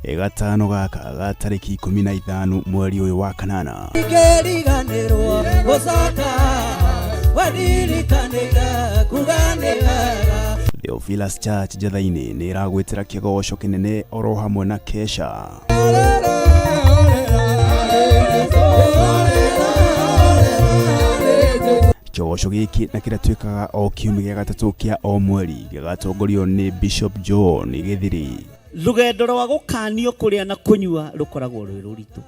Gatano gaka ga tarĩki 15 mweri ũyũ wa kanana. Ikeriganĩrwo gũcoka wanirikanĩire kuga nĩ wega. Theophilus Church Njatha-inĩ nĩ ĩragwĩtĩra kĩgoco kĩnene oro hamwe na kesha. Kĩgoco gĩkĩ na kĩrĩa twĩkaga o kiumia gĩa gatatũ kĩa o mweri gĩgatongorio nĩ Bishop John Gĩthiri. Rũgendo rwa gũkanio kũrĩa na kũnyua rũkoragwo rwĩ rũritũ,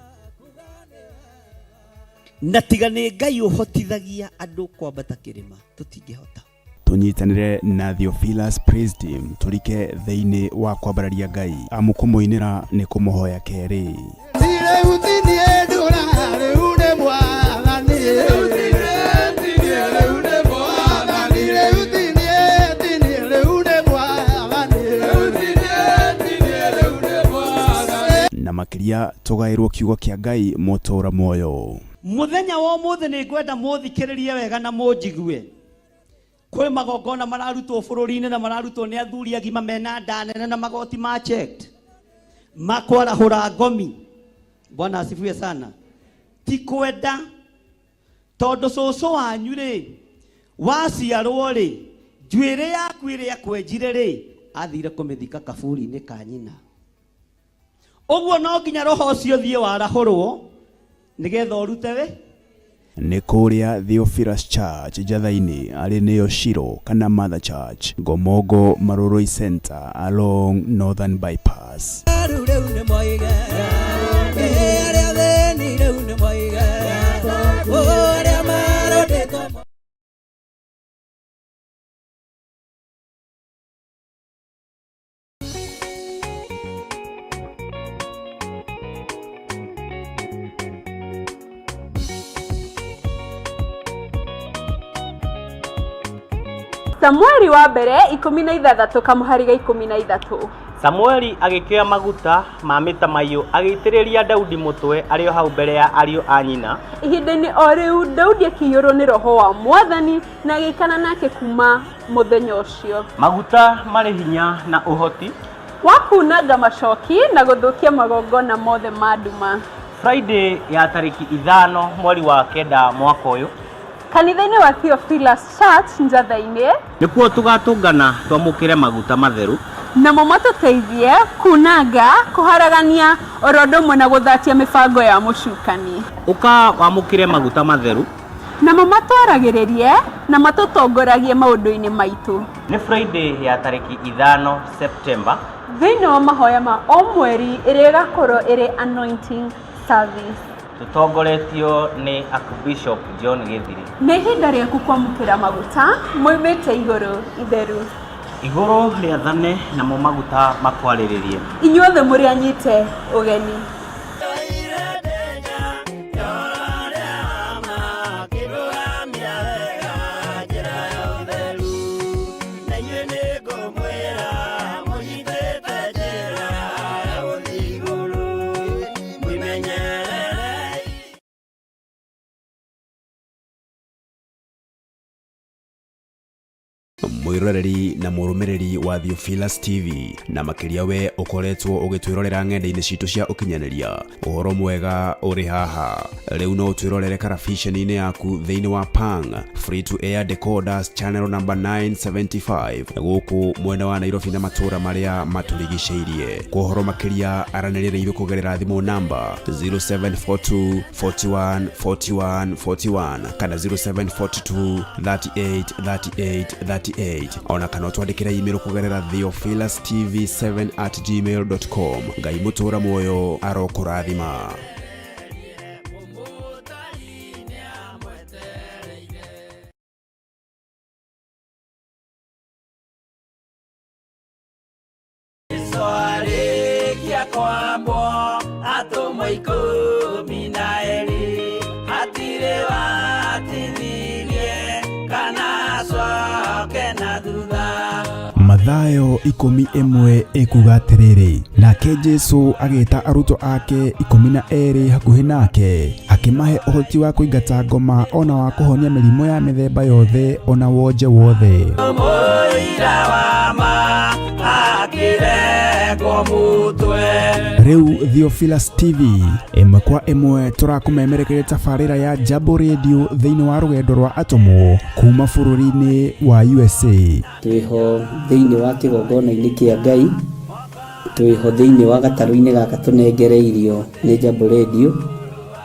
na tiga nĩ Ngai ũhotithagia andũ kwambata kĩrĩma tũtingĩhota. Tũnyitanĩre na Theophilus Praise Team tũrike thĩinĩ wa kwambararia Ngai, amu kũmũinĩra nĩ kũmũhoya kerĩ. Na makĩria tũgaĩrwo kiugo kĩa Ngai mũtũra muoyo. Mũthenya wa ũmũthĩ nĩ ngwenda mũthikĩrĩrie wega na mũnjigue. Kwĩ magongona mararutwo bũrũri-inĩ na mararutwo nĩ athuri agima mena nda nene na magoti ma checked makwarahũra ngomi. Bwana asifiwe sana. Ti kwenda tondũ cũcũ wanyu rĩ waciarwo rĩ njuĩrĩ yaku ĩrĩa kwenjire rĩ athire kũmĩthika kaburi-inĩ ka nyina. Ũguo no nginya roho ũcio thiĩ warahũrwo nĩgetha ũrute we. Nĩ kũrĩa Theophilus Church Njatha-inĩ arĩ nĩyo Shiro kana Mother Church, Ngomongo Marurui Center along Northern Bypass. Rĩu rĩu nĩ moige arĩa thĩni rĩu nĩ moige arĩa marondĩtwo. Samueli wa mbere 16 kamũhari ga 13. Samueli agĩkĩoya maguta ma mĩtamaiyũ agĩitĩrĩria Daudi mũtwe arĩ o hau mbere ya ariũ a nyina. Ihinda-inĩ o rĩu Daudi akĩiyũrwo nĩ roho wa Mwathani na agĩikara nake kuma mũthenya ũcio. Maguta marĩ hinya na ũhoti wa kunanga macoki na gũthũkia magongona mothe ma nduma. Friday ya tarĩki 5 mweri wa 9 mwaka ũyũ kanitha-inĩ wa Theophilus Church Njatha-inĩ nĩkuo tũgatũngana twamũkĩre maguta matheru namo matũteithie kunanga, kũharagania oro ũndũ ũmwe na gũthatia mĩbango ya mũcukani. Ũka wamũkĩre maguta matheru namo matwaragĩrĩrie na matũtongoragie maũndũ-inĩ maitũ. Nĩ Friday ya tarĩki 5 September thĩinĩ wa mahoya ma o mweri ĩrĩa ĩgakorwo ĩrĩ anointing service. Tũtongoretio nĩ Archbishop John Gĩthiri. Nĩ ihinda rĩaku kwamũkĩra maguta moimĩte igũrũ itheru. Igũrũ rĩathane namo maguta makwarĩrĩrie. Inyuothe mũrĩ anyite ũgeni. Mwiroreri na mũrũmĩrĩri wa Theophilus TV na makĩria we ũkoretwo ũgĩtwĩrorera ng'enda-inĩ citũ cia ũkinyanĩria, ũhoro mwega ũrĩ haha. Rĩu no ũtwĩrorere karabiceni-inĩ yaku thĩinĩ wa Pang Free to Air Decoders channel number 975 gũkũ mwena wa Nairobi na matũũra marĩa matũrigicĩirie. Kwa ũhoro makĩria aranĩria na ithuĩ kũgerera thimũ namba 0742 41 41 41 kana 0742 38 38 38, ona kana ũtwandĩkĩre email kũgerera theophilustv7@gmail.com. Ngai mũtũra muoyo arokũrathima. Mathayo 11 ĩkuga atĩrĩrĩ, nake Jesu agĩta arutwo ake 12 hakuhĩ nake, akĩmahe ũhoti wa kũingata ngoma ona wa kũhonia mĩrimũ ya mĩthemba yothe ona wonje wothe. Rĩu Theophilus TV ĩmwe kwa ĩmwe tũrakũmemerekeria tabarĩra ya Jambo Radio thĩinĩ wa rũgendo rwa atũmwo kuma bũrũri-inĩ wa USA. Twĩho thĩinĩ wa kĩgongona-inĩ kĩa Ngai, twĩho thĩinĩ wa gatarũ-inĩ gaka tũnengereirio nĩ Jambo Radio.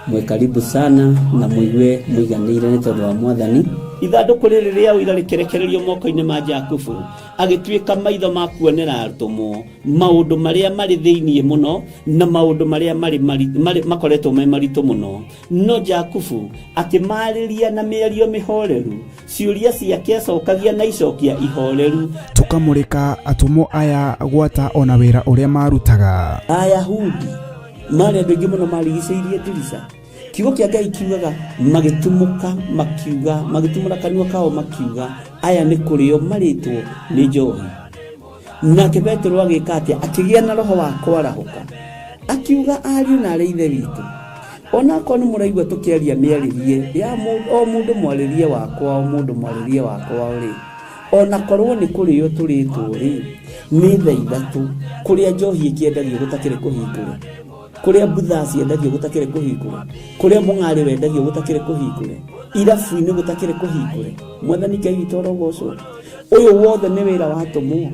Mwĩ karibu sana na mũigue mũiganĩire nĩ tondũ wa Mwathani. Ithandũkũ rĩrĩ rĩa ũira rĩkĩrekererio moko-inĩ ma Jakubu, agĩtuĩka maitho ma kuonera atũmwo maũndũ marĩa marĩ thĩinĩ mũno na maũndũ marĩa marĩ makoretwo me maritũ mũno. No Jakubu akĩmarĩria na mĩario mĩhoreru, ciũria ciake acokagia na icokia ihoreru. Tũkamũrĩka atũmwo aya gwata ona wĩra ũrĩa marutaga. Ayahudi marĩ andũ aingĩ mũno marigicĩirie ndirica. Kiugo kĩa Ngai kiugaga magĩtumũka makiuga, magĩtumũra kanua kao makiuga, aya nĩ kũrĩo marĩtwo nĩ njohi. Nake Petero agĩka atĩa? Akĩgĩa na roho wa kwarahũka, akiuga ariũ na arĩ ithe witũ, onakorwo nĩ mũraigua tũkĩaria mĩarĩrie ya o mũndũ mwarĩrie wakwa, o mũndũ mwarĩrie wakwa rĩ, onakorwo nĩ kũrĩo tũrĩtwo rĩ, nĩ thaa ithatũ kũrĩa njohi ĩkĩendagio gũtakĩrĩ kũhingũre, kũrĩa mbutha ciendagio gũtakĩrĩ kũhingũre, kũrĩa mũng'arĩ wendagio gũtakĩrĩ kũhingũre, irabu-inĩ gũtakĩrĩ kũhingũre. Mwathani Ngai witũ arogocwo. Ũyũ wothe nĩ wĩra wa atũmwo.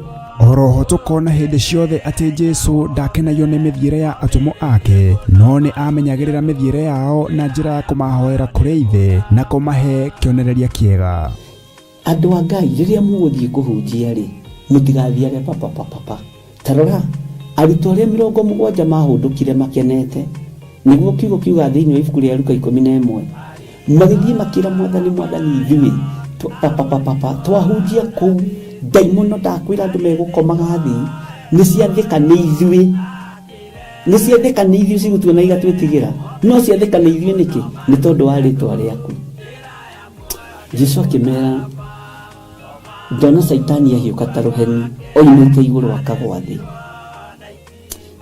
Oroho tũkona hĩndĩ ciothe atĩ Jesũ ndakenagio nĩ mĩthiĩre ya atũmwo ake, no nĩ amenyagĩrĩra mĩthiĩre yao na njĩra ya kũmahoera kũrĩ Ithe na kũmahe kĩonereria kĩega. Andũ a Ngai, rĩrĩa mũgũthiĩ kũhunjia rĩ, mũtigathiage papapapapa. Ta rora, arutwo arĩa 70 mahũndũkire makenete, nĩguo kiugo kiuga thĩinĩ wa ibuku rĩa Luka 11, magĩthiĩ makĩra Mwathani, Mwathani ithuĩ papapapapa twahunjia kũu ndaimono ndakwĩra andũ megũkomaga thĩ, nĩ ciathĩka nĩ ithuĩ, nĩ ciathĩka nĩ ithuĩ cigũtuona igatwĩtigĩra, no ciathĩka nĩ ithuĩ nĩkĩ? Nĩ tondũ wa rĩtwa rĩaku. Jesu akĩmera, ndona Caitani ahiũka ta rũheni oimĩte igũrũ akagwa thĩ.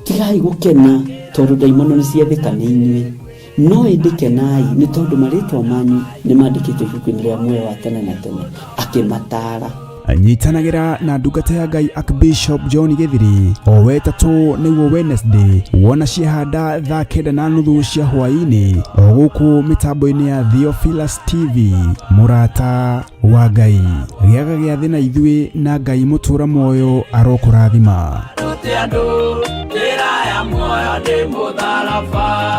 Tigai gũkena tondũ ndaimono nĩ ciathĩka nĩ inyuĩ, no ĩndĩ kenai nĩ tondũ marĩtwa manyu nĩ mandĩkĩtwo ibuku-inĩ rĩa muoyo wa tene na tene. Akĩmataara. Nyitanagĩra na ndungata ya Ngai Archbishop John Gĩthiri o wetatũ nĩguo Wednesday, wona ciehanda thaa 9:30 cia hwaĩ-inĩ o gũkũ mĩtambo-inĩ ya Theophilus TV. Mũrata wa Ngai, gĩaga gĩathĩ na ithuĩ na Ngai mũtũra muoyo arokũrathima. Rute andũ njĩra ya muoyo nĩ mũtharaba.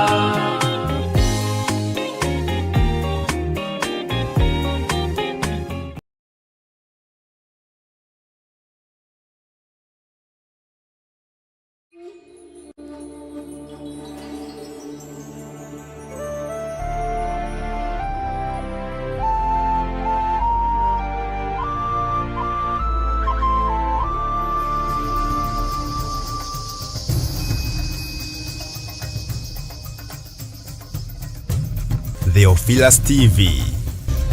Theophilus TV,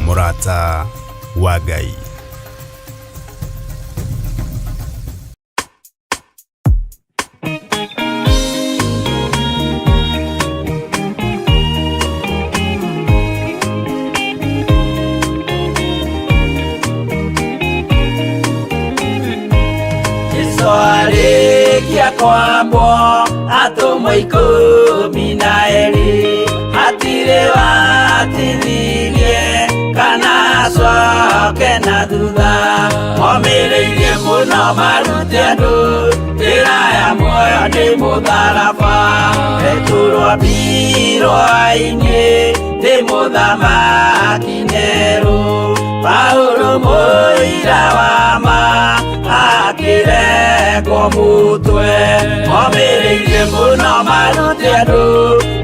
mũrata wa Ngai. Jesu arĩkia kwambwo atũmwo 12, hatirĩ watithirie kana acoke na thutha. Momĩrĩirie mũno marute andũ njĩra ya muoyo nĩ mũtharaba. Petero ambirwo ainĩ nĩ mũthamaki Nero, Paulo mũira wa ma akĩrekwo mũtwe. Momĩrĩirie mũno marute andũ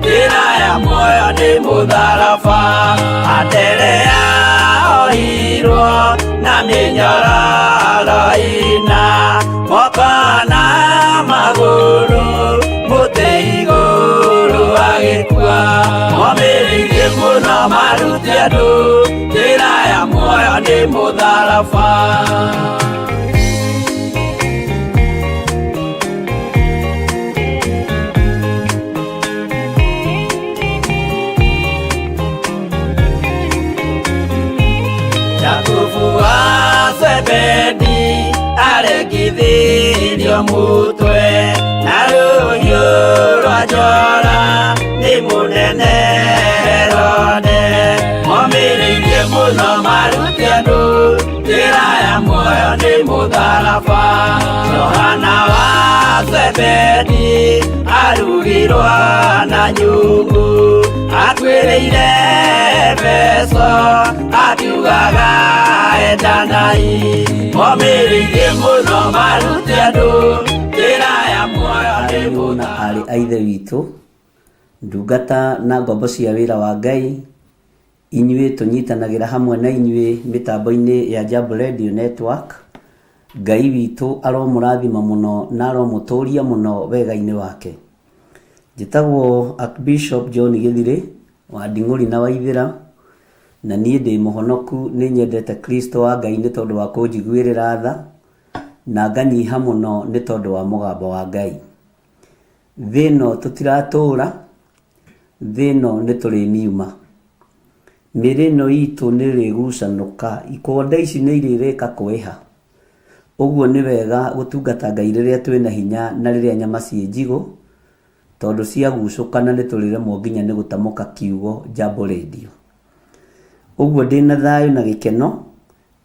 njĩra ya muoyo nĩ mũtharaba. Anderea ohirwo na mĩnyororo ĩna, moko na magũrũ mũtĩ igũrũ agĩkua. Momĩrĩirie mũno marute andũ njĩra ya muoyo nĩ mũtharaba. Jakubu wa Zebedi arekithirio mũtwe na rũhiũ Njora nĩ mũnene Herode Momĩrĩirie mũno marute andũ njĩra ya muoyo nĩ mũtharaba Johana wa Zebedi arugirwo na nyungu atuĩrĩire Efeso akiugaga endanai Momĩrĩirie mũno marute andũ njĩra ya muoyo nĩ Ariũ na aarĩ a Ithe witũ, ndungata na ngombo cia wĩra wa Ngai, inyuĩ tũnyitanagĩra hamwe na inyuĩ mĩtambo-inĩ ya Jambo Radio Network, Ngai witũ aromũrathima mũno na aromũtũria mũno wega-inĩ wake. Njĩtagwo Archbishop John Gĩthirĩ wa Nding'ũri na Waithĩra, na niĩ ndĩ mũhonoku nĩ nyendete Kristo wa Ngai nĩ tondũ wa kũnjiguĩrĩra tha, na nganyiha mũno nĩ tondũ wa mũgambo wa Ngai. Thĩ ĩno tũtiratũra, thĩ ĩno nĩ tũrĩmiuma. Mĩĩrĩ ĩno itũ nĩ ĩrĩgucanũka, ikonde ici nĩ irĩrĩka kwĩha. Ũguo nĩ wega gũtungata Ngai rĩrĩa twĩna hinya na rĩrĩa nyama ciĩ njigũ, tondũ ciagucũkana nĩ tũrĩremwo nginya nĩ gũtamũka kiugo Jambo Radio. Ũguo ndĩna thayũ na gĩkeno,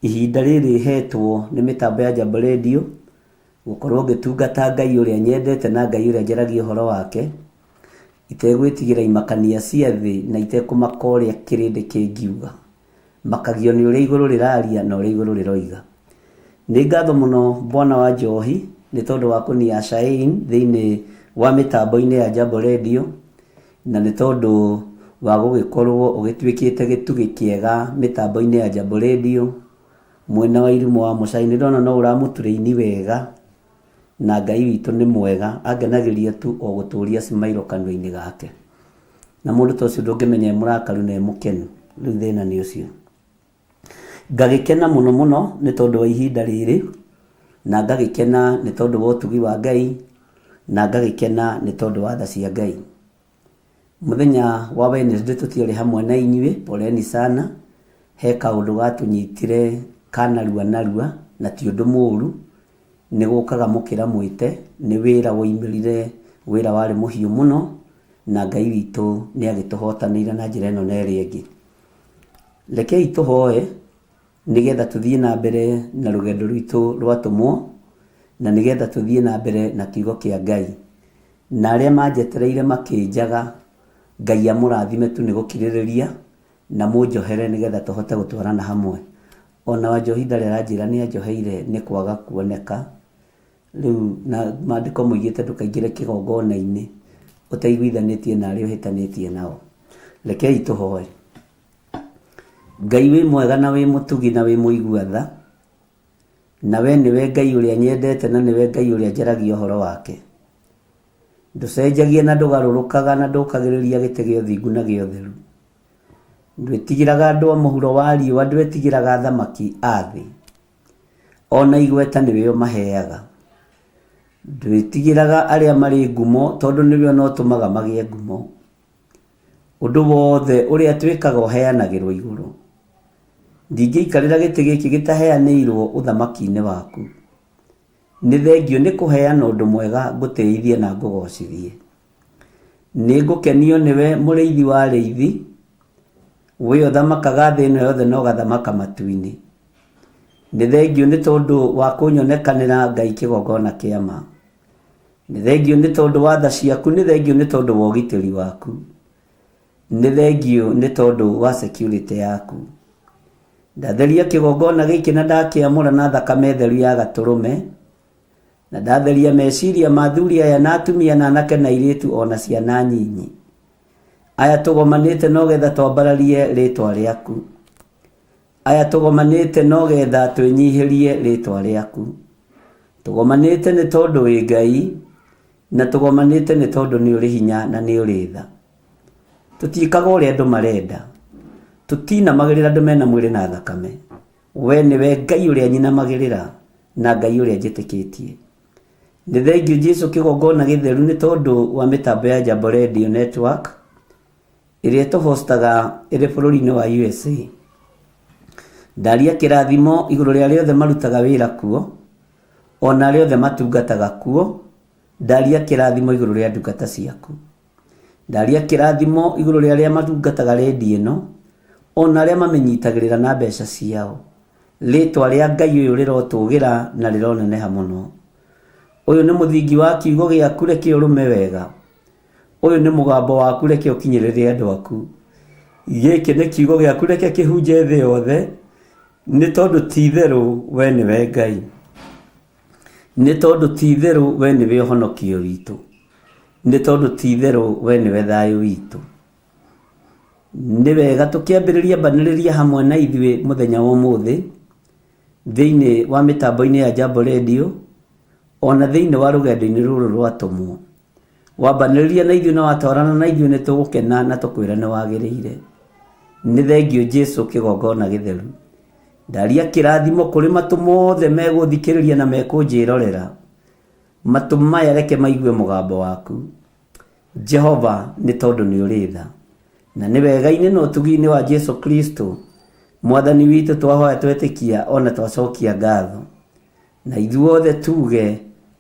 ihinda rĩrĩ hetwo nĩ mĩtambo ya Jambo Radio, gũkorwo ngĩtungata Ngai ũrĩa nyendete na Ngai ũrĩa njaragia ũhoro wake, itegwĩtigĩra imakania cia thĩ na itekũmaka ũrĩa kĩrĩndĩ kĩngiuga. Makagio nĩ ũrĩa igũrũ rĩraria na ũrĩa igũrũ rĩroiga. Nĩ ngatho mũno Bwana wa Njohi nĩ tondũ wa kũnia Shain thĩinĩ wa mĩtambo-inĩ ya Jambo Radio na nĩ tondũ wa gũgĩkorwo ũgĩtuĩkĩte gĩtugĩ kĩega mĩtambo-inĩ ya Jambo Radio mwena wa Irimũ wa Mũcai. Nĩ ndona no ũramũtũrĩini wega na Ngai witũ nĩ mwega, angenagĩria tu o gũtũria smile kanua-inĩ gake. Na mũndũ ta ũcio ndũngĩmenya e mũrakaru na e mũkenu, rĩu thĩna nĩ ũcio. Ngagĩkena mũno mũno nĩ tondũ wa ihinda rĩrĩ, na ngagĩkena nĩ tondũ wa ũtugi wa Ngai, na ngagĩkena nĩ tondũ wa tha cia Ngai. Mũthenya wa Wednesday tũtiarĩ hamwe na inyuĩ, poleni sana, he kaũndũ gatũnyitire ka narua narua na ti ũndũ mũru, nĩ gũkaga mũkĩra mwĩte, nĩ wĩra woimĩrire, wĩra warĩ mũhiũ mũno, na Ngai witũ nĩ agĩtũhotanĩire na njĩra ĩno na ĩrĩa ĩngĩ. Rekei tũhoe nĩgetha tũthiĩ na mbere na rũgendo rwitũ rwa atũmwo, na nĩgetha tũthiĩ na mbere na kiugo kĩa Ngai. Na arĩa manjetereire makĩnjaga, Ngai amũrathime tu nĩ gũkirĩrĩria, na mũnjohere nĩgetha tũhote gũtwarana hamwe. Ona Wanjohi ndarĩ aranjĩra nĩ anjoheire nĩ kwaga kuoneka, rĩu na maandĩko moigĩte ndũkaingĩre kĩgongona-inĩ ũtaiguithanĩtie na arĩa ũhĩtanĩtie nao. Rekei tũhoe. Ngai wĩ mwega na wĩ mũtugi na wĩ mũigua tha, na we nĩwe Ngai ũrĩa nyendete na nĩwe Ngai ũrĩa njaragia ũhoro wake. Ndũcenjagia na ndũgarũrũkaga na ndũkagĩrĩria gĩtĩ gĩa ũthingu na gĩa ũtheru. Ndwĩtigĩraga andũ a mũhuro wa riũa, ndwĩtigĩraga athamaki a thĩ. Ona igweta nĩwe ũmaheaga. Ndwĩtigĩraga arĩa marĩ ngumo tondũ nĩwe ona ũtũmaga magĩe ngumo. Ũndũ wothe ũrĩa twĩkaga ũheanagĩrwo igũrũ. Ndingĩikarĩra gĩtĩ gĩkĩ gĩtaheanĩirwo ũthamaki-inĩ waku. Nĩ thengio nĩ kũheana ũndũ mwega ngũtĩithie na ngũgocithie. Nĩ ngũkenio nĩwe mũrĩithi wa arĩithi, we ũthamakaga thĩ ĩno yothe na ũgathamaka matu-inĩ. Nĩ thengio nĩ tondũ wa kũnyonekanĩra Ngai kĩgongona kĩa ma. Nĩ thengio nĩ tondũ wa tha ciaku, nĩ thengio nĩ tondũ wa ũgitĩri waku. Nĩ thengio nĩ tondũ wa security yaku. Ndatheria kĩgongona gĩkĩ na ndakĩamũra na thakame theru ya gatũrũme, na ndatheria meciria ma athuri aya na atumia na anake na airĩtu o na ciana nyinyi. Aya tũgomanĩte no getha twambararie rĩtwa rĩaku. Aya tũgomanĩte no getha twĩnyihĩrie rĩtwa rĩaku. Tũgomanĩte nĩ tondũ wĩ Ngai, na tũgomanĩte nĩ tondũ nĩ ũrĩ hinya na nĩ ũrĩ tha. Tũtiĩkaga ũrĩa andũ marenda. Tũtinamagĩrĩra andũ mena mwĩrĩ na thakame. We nĩwe Ngai ũrĩa nyinamagĩrĩra na Ngai ũrĩa njĩtĩkĩtie. Nĩ thengio Jesu kĩgongona gĩtheru nĩ tondũ wa mĩtambo ya Jambo Radio Network ĩrĩa ĩtũhostaga ĩrĩ bũrũri-inĩ wa USA. Ndaria kĩrathimo igũrũ rĩa arĩa othe marutaga wĩra kuo, ona arĩa othe matungataga kuo, Ndaria kĩrathimo igũrũ rĩa ndungata ciaku. Ndaria kĩrathimo igũrũ rĩa arĩa matungataga redio ĩno, ona arĩa mamĩnyitagĩrĩra na mbeca ciao. Rĩtwa rĩa Ngai ũyũ rĩrotũgĩra na rĩroneneha mũno. Ũyũ nĩ mũthingi wa kiugo gĩaku, reke ũrũme wega. Ũyũ nĩ mũgambo waku, reke ũkinyĩrĩre andũ aku. Gĩkĩ nĩ kiugo gĩaku, reke kĩhunje thĩ yothe, nĩ tondũ ti itherũ we nĩwe Ngai. Nĩ tondũ ti itherũ we nĩwe ũhonokio witũ. Nĩ tondũ ti itherũ we nĩwe thayũ witũ. Nĩ wega tũkĩambĩrĩria mbanĩrĩria hamwe na ithuĩ mũthenya wa ũmũthĩ thĩinĩ wa mĩtambo-inĩ ya Jambo Radio ona thĩinĩ wa rũgendo-inĩ rũrũ rwa atũmwo. Wambanĩrĩria na ithuĩ na watwarana na ithuĩ nĩ tũgũkena na tũkwĩra nĩ wagĩrĩire. Nĩ thengiũ Jesu kĩgongona gĩtheru. Ndaria kĩrathimo kũrĩ matũ mothe megũthikĩrĩria na mekũnjĩrorera. Matũ maya reke maigue mũgambo waku. Jehova, nĩ tondũ nĩ ũrĩ tha. Na nĩ wega-inĩ na ũtugi-inĩ wa Jesu Kristo, Mwathani witũ, twahoya twetĩkia ona twacokia ngatho. Na ithuothe tuge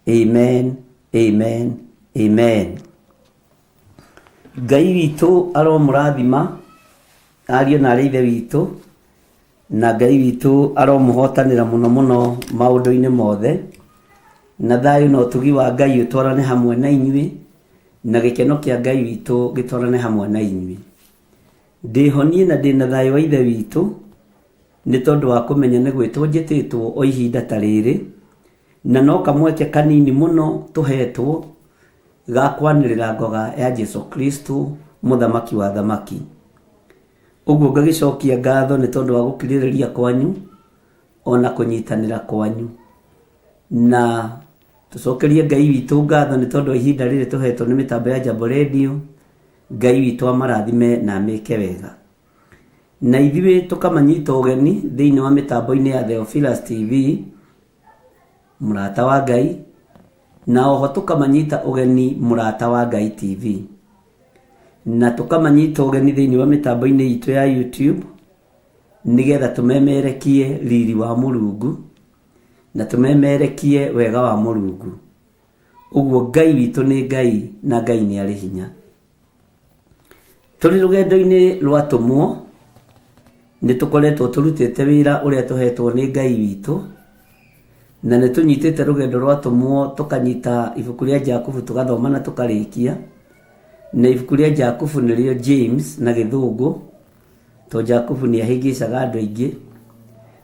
amen, amen, amen. Ngai witũ aromũrathima ariũ na arĩ ithe witũ, na Ngai witũ aromũhotanĩra mũno mũno maũndũ-inĩ mothe, na thayũ na ũtugi wa Ngai ũtwarane hamwe na inyuĩ, na gĩkeno kĩa Ngai witũ gĩtwarane hamwe na inyuĩ. Ndĩhonie na ndĩna thayũ wa Ithe witũ, nĩ tondũ wa kũmenya nĩ gwĩtwo njĩtĩtwo o ihinda ta rĩrĩ, na no kamweke kanini mũno tũhetwo ga kwanĩrĩra ngoga ya Jesu Kristo, Mũthamaki wa athamaki. Ũguo ngagĩcokia ngatho nĩ tondũ wa gũkirĩrĩria kwanyu ona kũnyitanĩra kwanyu. Na tũcokerie Ngai witũ ngatho nĩ tondũ wa ihinda rĩrĩ tũhetwo nĩ mĩtambo ya Jambo Radio. Ngai witũ amarathime na amĩke wega. Na ithuĩ tũkamanyita ũgeni thĩinĩ wa mĩtambo-inĩ ya Theophilus TV, Mũrata wa Ngai, na oho tũkamanyita ũgeni Mũrata wa Ngai TV. Na tũkamanyita ũgeni thĩinĩ wa mĩtambo-inĩ itũ ya YouTube, nĩgetha tũmemerekie riri wa Mũrungu, na tũmemerekie wega wa Mũrungu. Ũguo Ngai witũ nĩ Ngai na Ngai nĩ arĩ hinya. Tũrĩ rũgendo-inĩ rwa atũmwo, nĩ tũkoretwo tũrutĩte wĩra ũrĩa tũhetwo nĩ Ngai witũ, na nĩ tũnyitĩte rũgendo rwa atũmwo tũkanyita ibuku rĩa Jakubu tũgathoma na tũkarĩkia, na ibuku rĩa Jakubu nĩrĩo James na gĩthũngũ, to Jakubu nĩ ahĩngĩcaga andũ aingĩ,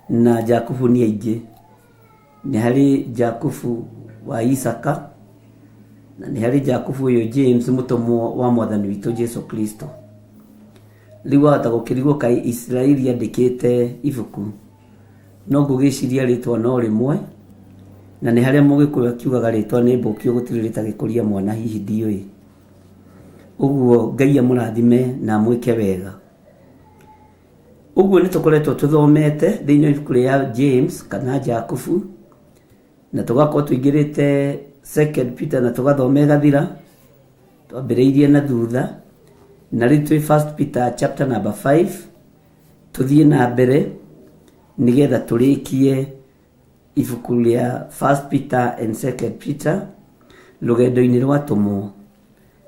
na Jakubu nĩ aingĩ. Nĩ harĩ Jakubu wa Isaka, na nĩ harĩ Jakubu ũyũ James mũtũmwo wa mwathani witũ Jesu Kristo. Rĩu wahota gũkĩrigwo kaĩ Isiraeli andĩkĩte ibuku, no ngũgĩciria rĩtwa no rĩmwe, na nĩ harĩa mũgĩkũyũ akiugaga rĩtwa nĩ mbũkio gũtirĩ rĩtagĩkũria mwana hihi ndiũĩ. Ũguo Ngai amũrathime na amwĩke wega. Ũguo nĩ tũkoretwo tũthomete thĩinĩ wa ibuku rĩa James kana Jakubu, na tũgakorwo tũingĩrĩte Second Peter na tũgathoma ĩgathira, twambĩrĩirie na thutha, na rĩu twĩ First Peter chapter number 5, tũthiĩ na mbere nĩgetha tũrĩkie ibuku rĩa First Peter and Second Peter rũgendo-inĩ rwa atũmwo,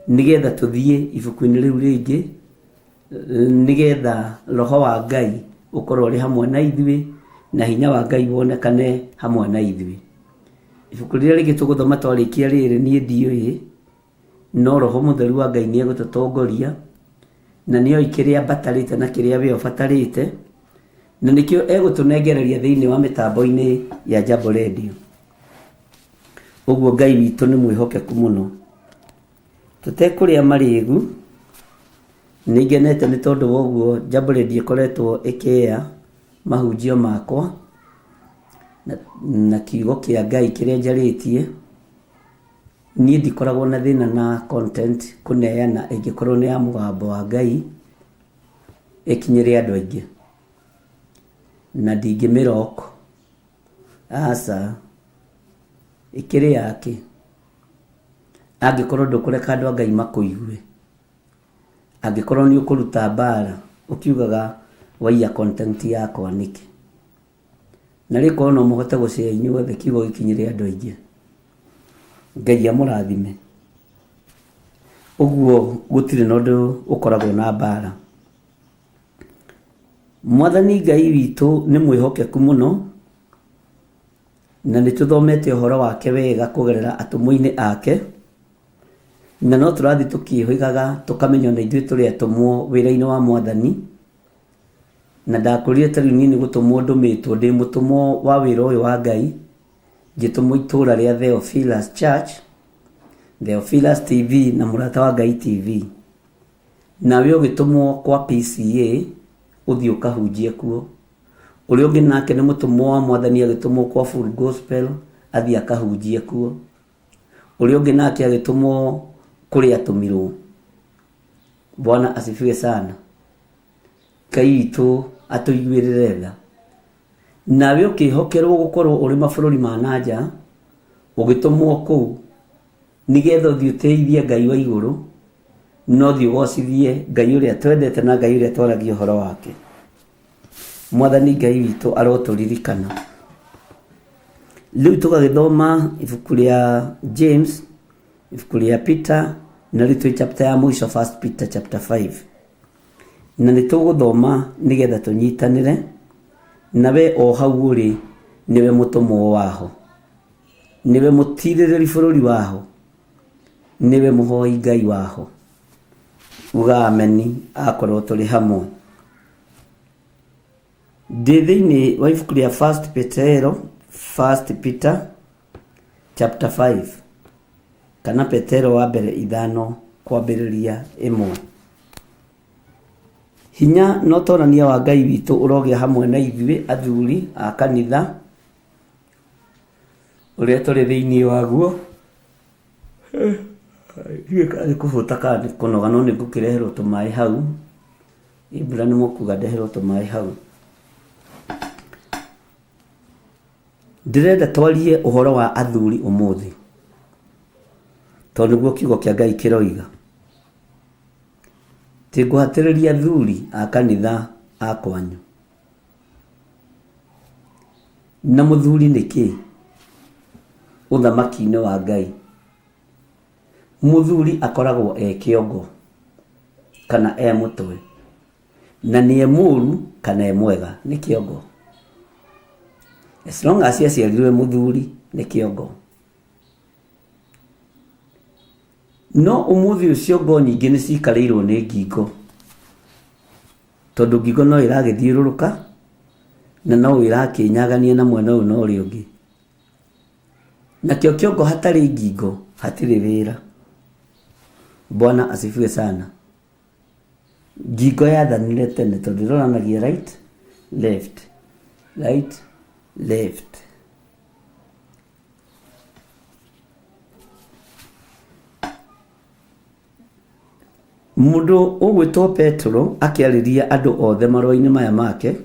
nĩgetha tũthiĩ ibuku-inĩ rĩu rĩngĩ nĩgetha roho wa Ngai ũkorwo ũrĩ hamwe na ithuĩ na hinya wa Ngai wonekane hamwe na ithuĩ. Ibuku rĩrĩa rĩngĩ tũgũthoma twarĩkia rĩrĩ niĩ ndiũĩ, no roho mũtheru wa Ngai nĩ egũtũtongoria na nĩoĩ kĩrĩa mbatarĩte na kĩrĩa we ũbatarĩte, na nĩkĩo egũtũnengereria thĩinĩ wa mĩtambo-inĩ ya Jambo Radio. Ũguo Ngai witũ nĩ mwĩhokeku mũno. Tũtekũrĩa marĩgu, nĩ ngenete nĩ tondũ wa ũguo Jambo Radio ĩkoretwo ĩkĩea mahunjio makwa na kiugo kĩa Ngai kĩrĩa njarĩtie. Niĩ ndikoragwo na thĩna na content kũneana ĩngĩkorwo nĩ ya mũgambo wa Ngai ĩkinyĩre andũ aingĩ. Na ndingĩmĩ lock, aca, ĩkĩrĩ yakĩ? Angĩkorwo ndũkũreka andũ a Ngai makũigue, angĩkorwo nĩ ũkũruta mbara ũkiugaga waiya content yakwa nĩkĩ? Na rĩ korwo no mũhote gũ share inyuothe kiugo gĩkinyĩre andũ aingĩ. Ngai amũrathime. Ũguo gũtirĩ na ũndũ ũkoragwo na mbara. Mwathani Ngai witũ nĩ mwĩhokeku mũno, na nĩ tũthomete ũhoro wake wega kũgerera atũmwo-inĩ ake, na no tũrathiĩ tũkĩhĩgaga tũkamenya ona ithuĩ tũrĩ atũmwo wĩra-inĩ wa Mwathani. Na ndakũrire ta rĩu niĩ nĩ gũtũmwo ndũmĩtwo, ndĩ mũtũmwo wa wĩra ũyũ wa Ngai, ngĩtũmwo itũra rĩa Theophilus Church, Theophilus TV na Mũrata wa Ngai TV. Nawe ũgĩtũmwo kwa PCA ũthiĩ ũkahunjie kuo. Ũrĩa ũngĩ nake nĩ mũtũmwo wa Mwathani agĩtũmwo kwa Full Gospel athiĩ akahunjie kuo. Ũrĩa ũngĩ nake agĩtũmwo kũrĩa atũmirwo. Bwana asifiwe sana. Ngai witũ atũiguĩrĩre tha. Nawe ũkĩhokerwo gũkorwo ũrĩ mabũrũri ma na nja, ũgĩtũmwo kũu nĩgetha ũthiĩ ũtĩithie Ngai wa igũrũ, na ũthiĩ ũgocithie Ngai ũrĩa twendete na Ngai ũrĩa twaragia ũhoro wake. Mwathani Ngai witũ arotũririkana. Rĩu tũgagĩthoma ibuku rĩa James, ibuku rĩa Peter, na rĩu twĩ chapter ya mũico, First Peter chapter 5. Na nĩ tũgũthoma nĩgetha tũnyitanĩre, na we o hau ũrĩ nĩwe mũtũmwo waho, nĩwe mũtirĩrĩri bũrũri waho, nĩwe mũhoi Ngai waho. Uga ameni akorwo tũrĩ hamwe. Ndĩ thĩinĩ wa ibuku rĩa First Petero, First Peter chapter 5, kana Petero wa mbere 5 kwambĩrĩria 1. Hinya na ũtonania wa Ngai witũ ũrogĩa hamwe na ithuĩ athuri a kanitha ũrĩa tũrĩ thĩinĩ waguo. Ndiũĩ kana nĩ kũhũta kana nĩ kũnoga, no nĩ ngũkĩreherwo tũmaĩ hau. Ibra nĩ mũkuga ndeherwo tũmaĩ hau. Ndĩrenda twarie ũhoro wa athuri ũmũthĩ, tondũ nĩguo kiugo kĩa Ngai kĩroiga. Ti ngũhatĩrĩria athuri a kanitha a kwanyu. Na mũthuri nĩ kĩ ũthamaki-inĩ wa Ngai? Mũthuri akoragwo e kĩongo kana e mũtwe, na nĩ e mũru kana e mwega, nĩ kĩongo. As long as aciarirwo e mũthuri, nĩ kĩongo. No ũmũthĩ ũyũ ciongo nyingĩ nĩ cikarĩirwo nĩ ngingo, tondũ ngingo no ĩragĩthiũrũrũka na no ĩrakĩnyagania na mwena ũyũ na ũrĩa ũngĩ. Nakĩo kĩongo hatarĩ ngingo hatirĩ wĩra. Bwana asifiwe sana. Ngingo yathanire tene tondũ ĩronanagia right, left, right, left. Mũndũ ũgwĩtwo Petero akĩarĩria andũ othe marũa-inĩ maya make,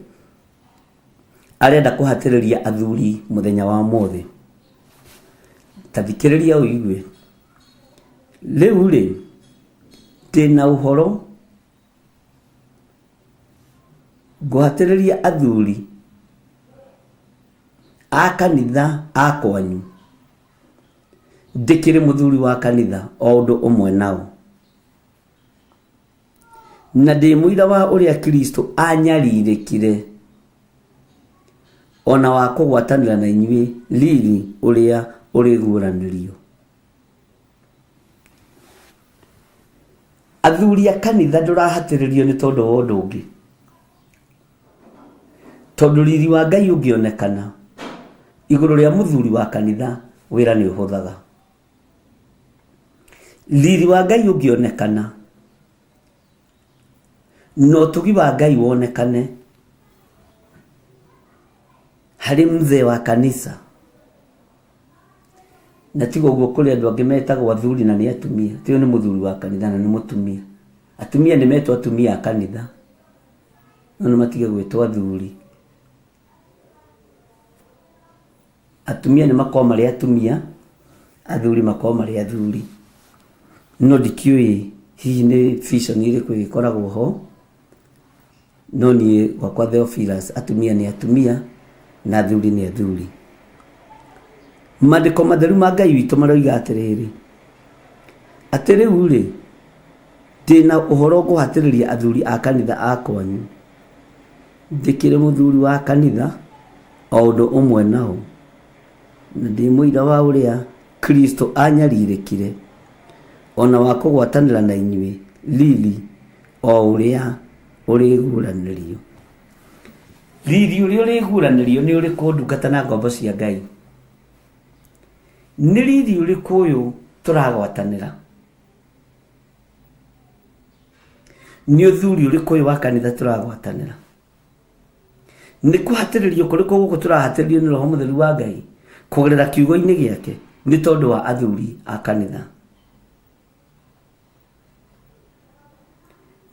arenda kũhatĩrĩria athuri mũthenya wa ũmũthĩ. Ta thikĩrĩria ũigue. Rĩu-rĩ, ndĩna ũhoro ngũhatĩrĩria athuri a kanitha a kwanyu. Ndĩkĩrĩ mũthuri wa kanitha o ũndũ ũmwe nao. Na ndĩ mũira wa ũrĩa Kristo anyarirĩkire, o na wa kũgwatanĩra na inyuĩ riri ũrĩa ũrĩguũranĩrio. Athuri a kanitha ndũrahatĩrĩrio nĩ tondũ wa ũndũ ũngĩ, tondũ riri wa Ngai ũngĩonekana igũrũ rĩa mũthuri wa kanitha, wĩra nĩ ũhũthaga. Riri wa Ngai ũngĩonekana na ũtugi wa Ngai wonekane harĩ mzee wa kanitha, na tiga ũguo kũrĩ andũ angĩ metagwo athuri na nĩ atumia, ti ũyũ nĩ mũthuri wa kanitha na nĩ mũtumia. Atumia nĩ metwo atumia a kanitha, no nĩ matige gwĩtwo athuri. Atumia nĩ makorwo marĩ atumia, athuri makorwo marĩ athuri. No ndikĩũĩ hihi nĩ vision ĩrĩkũ ĩgĩkoragwo ho, no niĩ gwakwa Theophilus atumia nĩ atumia na athuri nĩ athuri. Maandĩko matheru ma Ngai witũ maroiga atĩrĩrĩ, atĩ rĩu-rĩ, ndĩ na ũhoro ngũhatĩrĩria athuri a kanitha a kwanyu. Ndĩkĩrĩ mũthuri wa kanitha o ũndũ ũmwe nao, na ndĩ mũira wa ũrĩa Kristo anyarirĩkire, o na wa kũgwatanĩra na inyuĩ riri o ũrĩa ũrĩguũranĩrio. Riri ũrĩa ũrĩguũranĩrio nĩ ũrĩkũ ndungata na ngombo cia Ngai? Nĩ riri ũrĩkũ ũyũ tũragwatanĩra? Nĩ ũthuri ũrĩkũ ũyũ wa kanitha tũragwatanĩra? Nĩ kũhatĩrĩrio kũrĩkũ gũkũ tũrahatĩrĩrio nĩ Roho Mũtheru wa Ngai kũgerera kiugo-inĩ gĩake nĩ tondũ wa athuri a kanitha?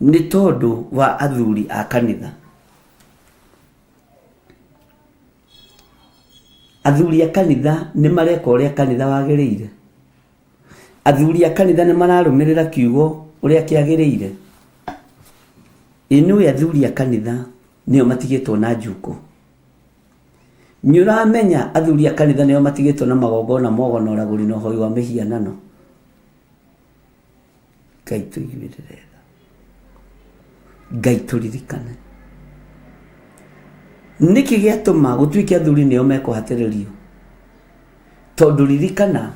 Nĩ tondũ wa athuri a kanitha. Athuri a kanitha nĩ mareka ũrĩa kanitha wagĩrĩire? Athuri a kanitha nĩ mararũmĩrĩra kiugo ũrĩa kĩagĩrĩire? Ĩ nĩũĩ athuri a kanitha nĩo matigĩtwo na njukũ? Nĩ ũramenya athuri a kanitha nĩo matigĩtwo na magongona ma ũgo na ũragũri na ũhoi wa mĩhianano? Ngai tũiguĩrĩre tha. Ngai tũririkane. Nĩkĩ gĩatũma gũtuĩke athuri nĩo mekũhatĩrĩrio? Tondũ ririkana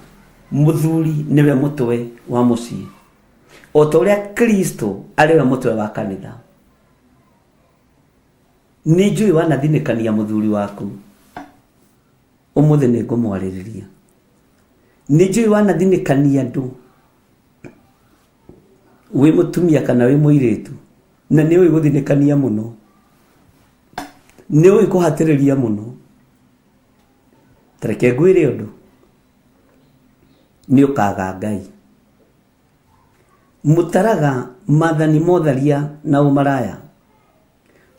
mũthuri nĩwe mũtwe wa mũciĩ. O ta ũrĩa Kristo arĩ we mũtwe wa kanitha. Nĩ njũĩ wanathinĩkania mũthuri waku. Ũmũthĩ nĩ ngũmwarĩrĩria. Nĩ njũĩ wanathinĩkania andũ wĩ mũtumia kana wĩ mũirĩtu na nĩ ũĩ gũthinĩkania mũno. Nĩ ũĩ kũhatĩrĩria mũno. Ta reke ngwĩre ũndũ, nĩ ũkaga Ngai. Mũtaraga maathani ma ũtharia na ũmaraya,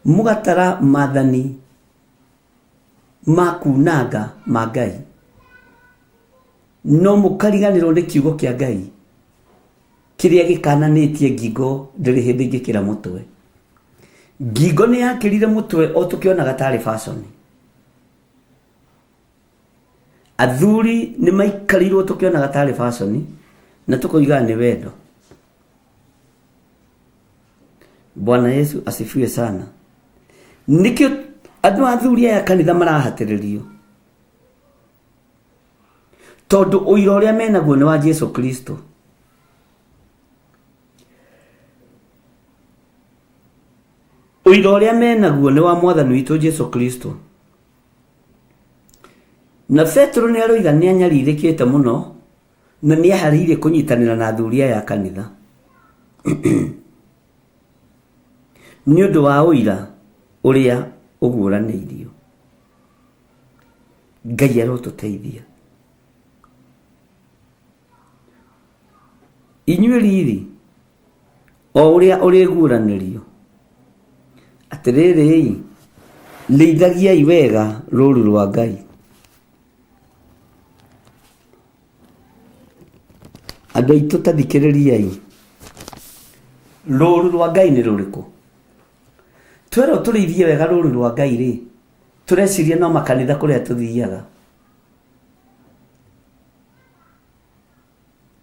mũgatara maathani ma kunanga ma Ngai, no mũkariganĩrwo nĩ kiugo kĩa Ngai kĩrĩa gĩkananĩtie ngingo ndĩrĩ hĩndĩ ĩngĩkĩra mũtwe. Ngingo nĩ yakĩrire mũtwe o tũkĩonaga tarĩ fashion. Athuri nĩ maikarĩirwo tũkĩonaga tarĩ fashion na tũkoigaga nĩ wendo. Bwana Yesu asifiwe sana. Nĩkĩo andũ athuri aya kanitha marahatĩrĩrio tondũ ũira ũrĩa menaguo nĩ wa Jesu Kristo. Ũira ũrĩa menaguo nĩ wa mwathani witũ Jesu Kristo. Na Petero nĩ aroiga nĩ anyarirĩkĩte mũno na nĩ eharĩirie kũnyitanĩra na athuri aya a kanitha nĩ ũndũ wa ũira ũrĩa ũguũranĩirio. Ngai arotũteithia. Inyuĩ riri o ũrĩa ũrĩguũranĩrio. Atĩrĩrĩ-ĩ, rĩithagiai wega rũũru rwa Ngai. Andũ aitũ ta thikĩrĩriai, rũũru rwa Ngai nĩ rũrĩkũ? Twerwo tũrĩithie wega rũũru rwa Ngai rĩ, tũreciria no makanitha kũrĩa tũthiaga.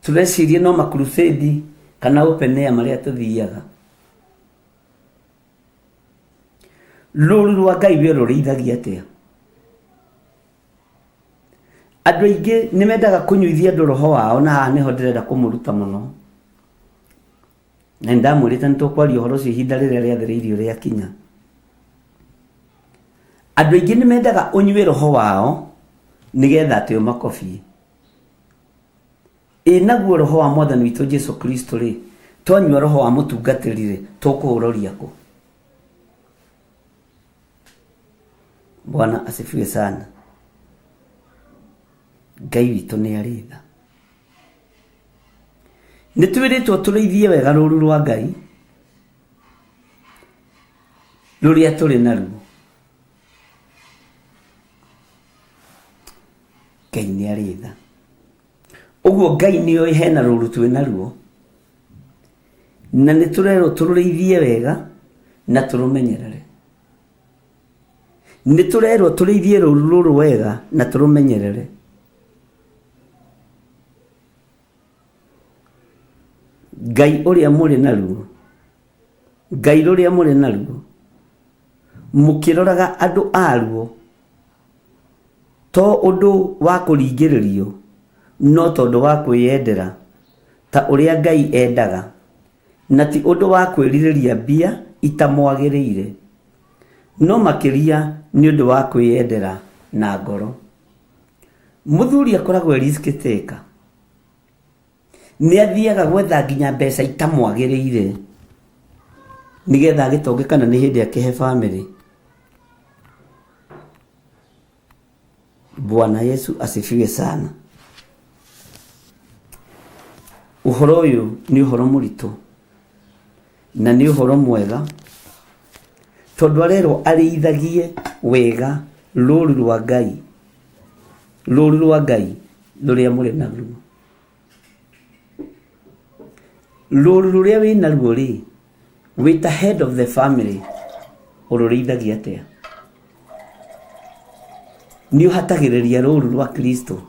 Tũreciria no makurucĩndi kana open air marĩa tũthiaga. Rũru rwa Ngai we rũrĩithagia atĩa? Andũ aingĩ nĩ mendaga kũnyuithia andũ roho wao na haha nĩho ndĩrenda kũmũruta mũno. Na nĩ ndamwĩrĩte nĩ tũkwaria ũhoro ũcio ihinda rĩrĩa rĩathĩrĩirio rĩakinya. Andũ aingĩ nĩ mendaga ũnyue roho wao nĩgetha atĩ ũmakobie. Ĩ naguo roho wa mwathani witũ Jesu Kristo rĩ, twanyua roho wa mũtungatĩri rĩ, tũkũũroria kũ? Bwana asifiwe sana. Ngai witũ nĩ arĩ tha. Nĩ twĩrĩtwo tũrĩithie wega rũru rwa Ngai rũrĩa tũrĩ naruo. Ngai nĩ arĩ tha. Ũguo Ngai nĩ oĩ hena rũru twĩ naruo na nĩ tũrerwo tũrũrĩithie wega na tũrũmenyerere. Nĩ tũrerwo tũrĩithie rũru rũrũ wega na tũrũmenyerere. Ngai ũrĩa mũrĩ naruo, Ngai rũrĩa mũrĩ naruo, mũkĩroraga andũ aruo, to ũndũ wa kũringĩrĩrio, no tondũ wa kwĩyendera, ta ũrĩa Ngai endaga, na ti ũndũ wa kwĩrirĩria mbia itamwagĩrĩire, no makĩria nĩ ũndũ wa kwĩyendera na ngoro. Mũthuri akoragwo e risk taker. Nĩ athiaga gwetha nginya mbeca itamwagĩrĩire nĩgetha agĩtonge kana nĩ hĩndĩ akĩhe bamĩrĩ. Bwana Yesu asifiwe sana. Ũhoro ũyũ nĩ ũhoro mũritũ na nĩ ũhoro mwega tondũ arerwo arĩithagie wega rũru rwa Ngai, rũru rwa Ngai rũrĩa mũrĩ naruo. Rũru rũrĩa wĩ naruo rĩ, wĩ ta head of the family ũrũrĩithagia atĩa? Nĩ ũhatagĩrĩria rũru rwa Kristo?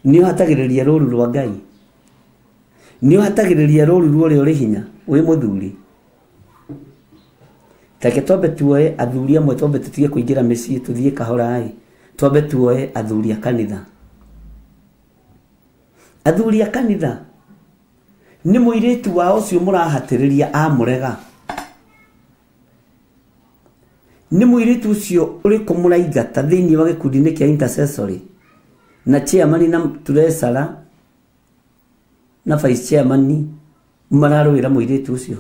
Nĩ ũhatagĩrĩria rũru rwa Ngai? Nĩ ũhatagĩrĩria rũru rwa ũrĩa ũrĩ hinya wĩ mũthuri? Reke twambe tuoe athuri amwe twambe tũtige kũingĩra mĩciĩ tũthiĩ kahora ĩ, twambe tuoe athuri a kanitha. Athuri a kanitha, nĩ mũirĩtu wa ũcio mũrahatĩrĩria amũrega? Nĩ mũirĩtu ũcio ũrĩkũ mũraingata thĩinĩ wa gĩkundi-inĩ kĩa intercessory na chairman na treasurer na vice chairman mararũĩra mũirĩtu ũcio?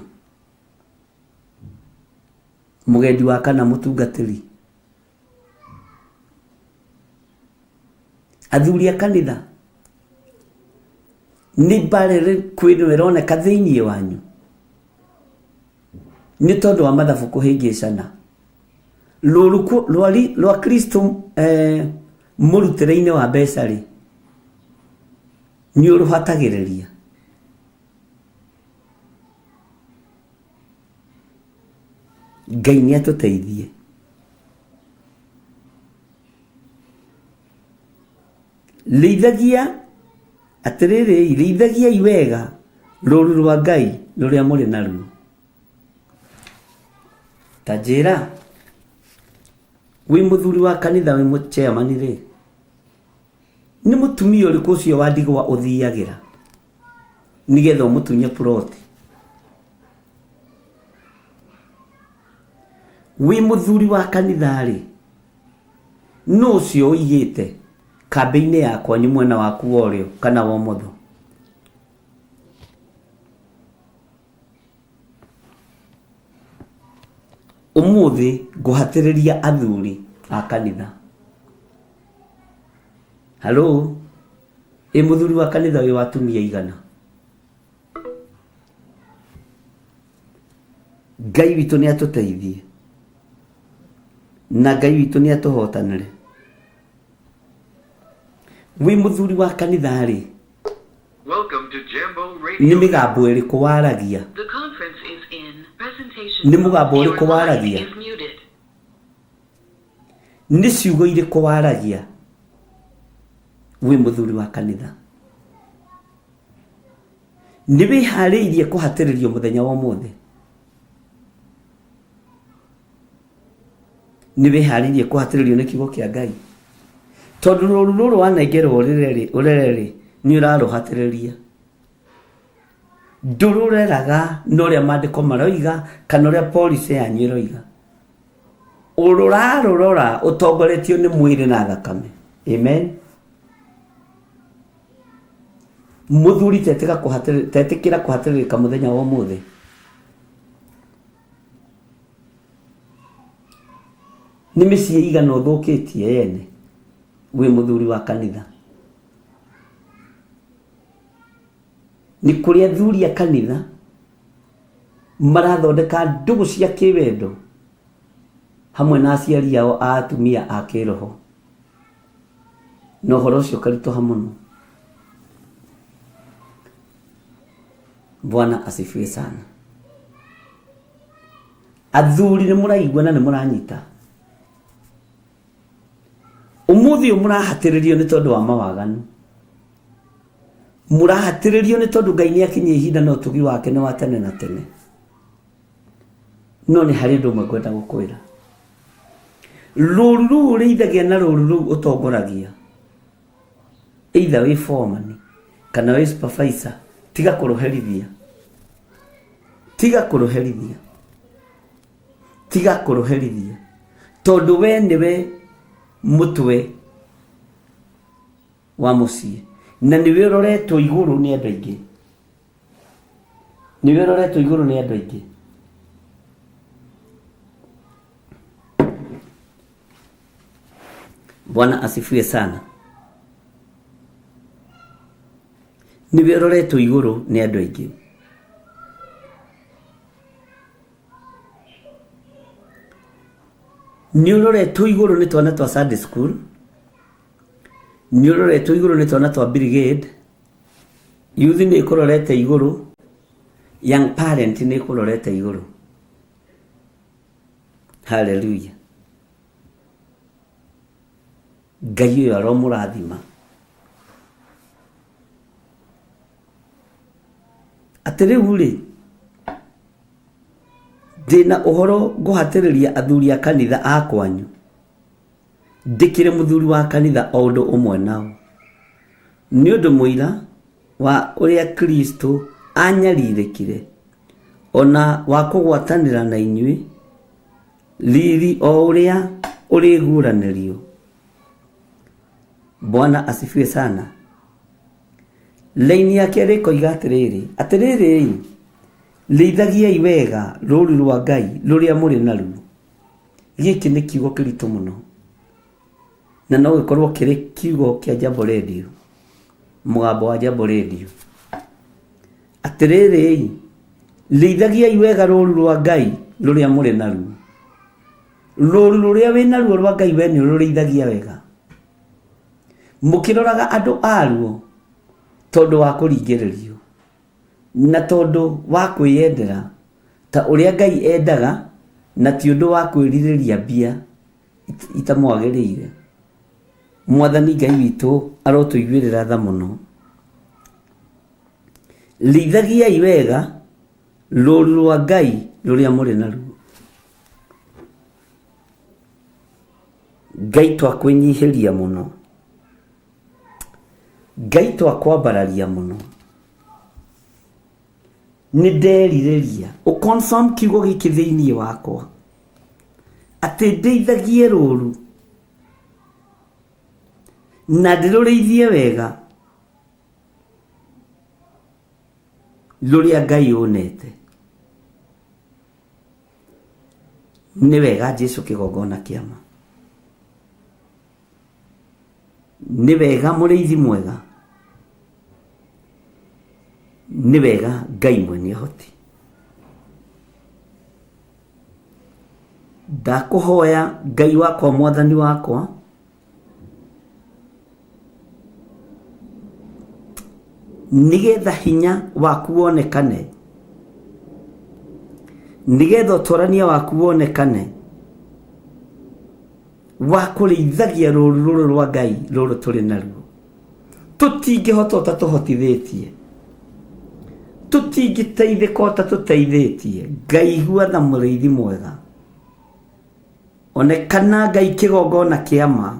Mũgendi wa kana mũtungatĩri. Athuri a kanitha, nĩ mbara ĩrĩkũ ĩno ĩroneka thĩinĩ wanyu? Nĩ tondũ wa mathabu kũhĩngĩcana. Rũru rwa Kristo eh, mũrutĩre-inĩ wa mbeca rĩ, nĩ ũrũhatagĩrĩria. Ngai nĩ atũteithie. Rĩithagia atĩrĩrĩ, rĩithagiai wega rũũru rwa Ngai rũrĩa mũrĩ naruo. Ta njĩra, wĩ mũthuri wa kanitha wĩ chairman rĩ, nĩ mũtumia ũrĩkũ ũcio wa ndigwa ũthiagĩra nĩgetha ũmũtunye plot? Wĩ mũthuri wa kanitha-rĩ, nũ ũcio ũigĩte kambĩ-inĩ ya kwanyu mwena waku wa ũrĩo kana wa ũmotho? Ũmũthĩ ngũhatĩrĩria athuri a kanitha. Halo, ĩ mũthuri wa kanitha wĩ wa atumia aigana? Ngai witũ nĩ atũteithie na Ngai witũ nĩ atũhotanĩre. Wĩ mũthuri wa kanitha-rĩ, nĩ mĩgambo ĩrĩkũ waragia? Nĩ mũgambo ũrĩkũ waragia? Nĩ ciugo irĩkũ waragia wĩ mũthuri wa kanitha? Nĩ wĩharĩirie kũhatĩrĩrio mũthenya wa ũmũthĩ? Nĩ wĩharĩirie kũhatĩrĩrio nĩ kiugo kĩa Ngai? Tondũ rũru rũrũ wanengerwo ũrere-rĩ, nĩ ũrarũhatĩrĩria. Ndũrũreraga na ũrĩa maandĩko maroiga kana ũrĩa policy yanyu ĩroiga. Ũrarũrora ũtongoretio nĩ mwĩrĩ na thakame. Amen. Mũthuri tetĩkĩra kũhatĩrĩrĩka mũthenya wa ũmũthĩ. Nĩ mĩciĩ igana ũthũkĩtie yene wĩ mũthuri wa kanitha? Nĩ kũrĩ athuri a kanitha marathondeka ndũgũ cia kĩwendo hamwe na aciari ao a atumia a kĩroho. Na ũhoro ũcio ũkaritũha mũno. Bwana asifiwe sana. Athuri nĩ mũraigua na nĩ mũranyita. Ũmũthĩ ũyũ mũrahatĩrĩrio nĩ tondũ wa mawaganu. Mũrahatĩrĩrio nĩ tondũ Ngai nĩ akinyia ihinda na ũtugi wake nĩ wa tene na tene. No nĩ harĩ ũndũ ũmwe ngwenda gũkwĩra. Rũru rũu ũrĩithagia na rũru rũu ũtongoragia, either wĩ foreman kana wĩ supervisor, tiga kũrũherithia. Tiga kũrũherithia. Tiga kũrũherithia. Tondũ we nĩwe mũtwe wa mũciĩ na nĩwe ũroretwo igũrũ nĩ andũ aingĩ. Nĩwe ũroretwo igũrũ nĩ andũ aingĩ. Bwana asifiwe sana. Nĩwe ũroretwo igũrũ nĩ andũ aingĩ. Nĩ ũroretwo igũrũ nĩ twana twa Sunday school, nĩ ũroretwo igũrũ nĩ twana twa brigade, youth nĩ ĩkũrorete igũrũ, young parent nĩ ĩkũrorete igũrũ. Hallelujah. Ngai ũyũ aromũrathima. Atĩ rĩu rĩ, ndĩna ũhoro ngũhatĩrĩria athuri a kanitha a kwanyu, ndĩkĩrĩ mũthuri wa kanitha o ũndũ ũmwe nao, nĩ ũndũ mũira wa ũrĩa Kristo anyarirĩkire, o na wa kũgwatanĩra na inyuĩ riri o ũrĩa ũrĩguũranĩrio. Bwana asifiwe sana. Laini ya kerĩ ĩkoiga atĩrĩrĩ, atĩrĩrĩ-ĩ, rĩithagiai wega rũũru rwa Ngai rũrĩa mũrĩ naruo. Gĩkĩ nĩ kiugo kĩritũ mũno, na no gĩkorwo kĩrĩ kiugo kĩa Jambo Radio, mũgambo wa Jambo Radio. Atĩrĩrĩ-ĩ, rĩithagiai wega rũũru rwa Ngai rũrĩa mũrĩ naruo. Rũũru rũrĩa wĩ naruo rwa Ngai we nĩ ũrũrĩithagia wega. Mũkĩroraga andũ aruo tondũ wa kũringĩrĩrio na tondũ wa kwĩyendera ta ũrĩa Ngai endaga na ti ũndũ wa kwĩrirĩria mbia itamwagĩrĩire. Mwathani Ngai witũ arotũiguĩrĩra tha mũno. Rĩithagiai wega rũũru rwa Ngai rũrĩa mũrĩ naruo. Ngai twakwĩnyihĩria mũno. Ngai twakwambararia mũno. Nĩ nderirĩria ũ confirm kiugo gĩkĩ thĩinĩ wakwa atĩ ndĩithagie rũũru na ndĩrũrĩithie wega rũrĩa Ngai ũnete. Nĩ wega Jesu kĩgongona kĩama. Nĩ wega mũrĩithi mwega. Nĩ wega Ngai mwene ũhoti. Ndakũhoya Ngai wakwa mwathani wakwa nĩgetha hinya waku wonekane, nĩgetha ũtwarania waku wonekane wa kũrĩithagia rũru rũrũ rwa Ngai rũrũ tũrĩ naruo. Tũtingĩhota ũtatũhotithĩtie, tũtingĩteithĩka ũtatũteithĩtie. Ngai igua tha mũrĩithi mwega. Onekana Ngai kĩgongona kĩa ma.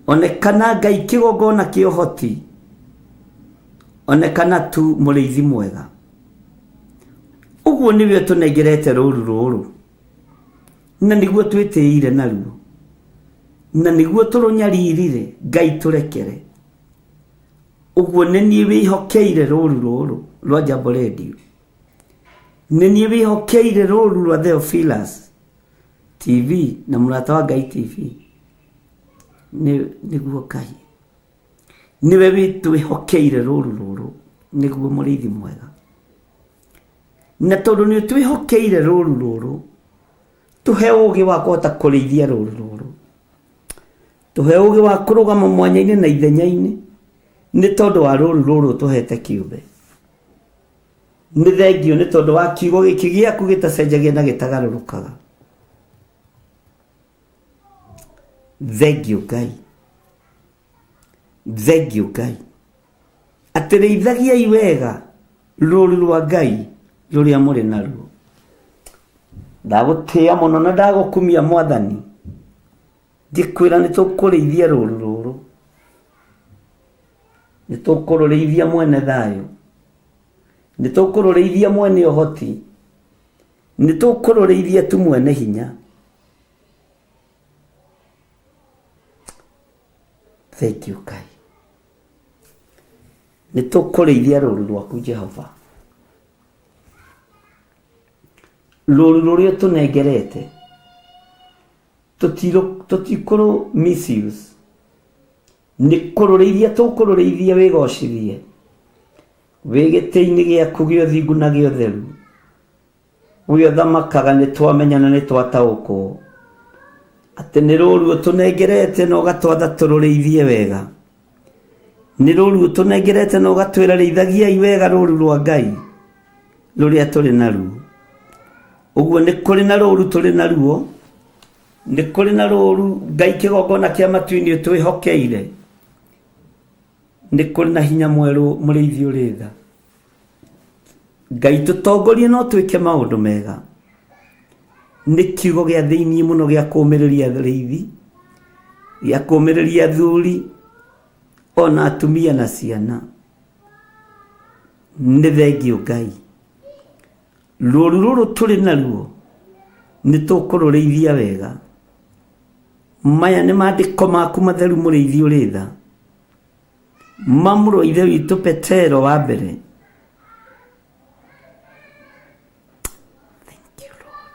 Onekana Ngai kĩgongona kĩa ũhoti. Onekana tu mũrĩithi mwega. Ũguo nĩwe ũtũnengerete rũru rũrũ. Na nĩguo twĩtĩire naruo. Na nĩguo tũrũnyaririre, Ngai tũrekere. Ũguo nĩ niĩ wĩhokeire rũru rũrũ rwa Jambo Radio. Nĩ niĩ wĩhokeire rũru rwa Theophilus TV na Mũrata wa Ngai TV. Nĩguo Ngai. Nĩwe wĩtwĩhokeire rũru rũrũ nĩguo mũrĩithi mwega. Na tondũ nĩ ũtwĩhokeire rũru rũrũ, tũhe ũgĩ wa kũhota kũrĩithia rũru rũrũ. Tũhe ũgĩ wa kũrũgama mwanya-inĩ na ithenya-inĩ nĩ tondũ wa rũru rũrũ ũtũhete kĩũmbe. Nĩ thengio nĩ tondũ wa kiugo gĩkĩ gĩaku gĩtacenjagia na gĩtagarũrũkaga. Thengio Ngai. Thengio Ngai. Atĩ rĩithagiai wega rũũru rwa Ngai rũrĩa mũrĩ naruo. Ndagũtĩĩa mũno na ndagũkumia Mwathani, ngĩkwĩra nĩ tũkũrĩithia rũũru rũrũ, nĩ tũkũrũrĩithia mwene thayũ, nĩ tũkũrũrĩithia mwene ũhoti, nĩ tũkũrũrĩithia tu mwene hinya. Thank you Ngai. Nĩ tũkũrĩithia rũũru rwaku Jehova, rũũru rũrĩa ũtũnengerete tũtikũrũ misuse, nĩ kũrũrĩithia tũkũrũrĩithia wĩgocithie wĩ gĩtĩ-inĩ gĩaku gĩa ũthingu na gĩa ũtheru. We ũthamakaga nĩ twamenya na nĩ twataũkwo atĩ nĩ rũũru ũtũnengerete na ũgatwatha tũrũrĩithie wega. Nĩ rũũru ũtũnengerete na ũgatwĩra rĩithagiai wega rũũru rwa Ngai rũrĩa tũrĩ naruo. Ũguo nĩ kũrĩ na rũũru tũrĩ naruo, nĩ kũrĩ na rũũru Ngai kĩgongona kĩa matu-inĩ ũtwĩhokeire. Nĩ kũrĩ na hinya mwerũ mũrĩithi ũrĩ tha. Ngai tũtongorie no twĩke maũndũ mega. Nĩ kiugo gĩa thĩinĩ mũno gĩa kũũmĩrĩria arĩithi, gĩa kũũmĩrĩria athuri, ona atumia na ciana. Nĩ thengiũ Ngai. Rũũru rũrũ tũrĩ naruo nĩ tũkũrũrĩithia wega. Maya nĩ maandĩko maku matheru mũrĩithi ũrĩ tha. Ma mũrũ wa ithe witũ Petero wa mbere. Thank you, Lord.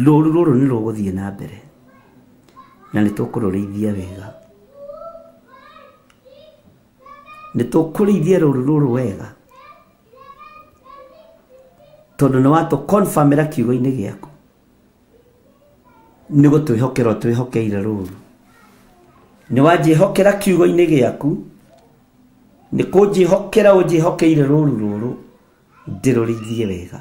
Rũũru rũrũ nĩ rũgũthiĩ na mbere na nĩ tũkũrũrĩithia wega. Nĩ tũkũrĩithia rũũru rũrũ wega tondũ nĩ watũ confirmĩra kiugo-inĩ gĩaku. Nĩ gũtwĩhokera ũtwĩhokeire rũũru. Nĩ wanjĩhokera kiugo-inĩ gĩaku, nĩ kũnjĩhokera ũnjĩhokeire rũũru rũrũ ndĩrũrĩithie wega.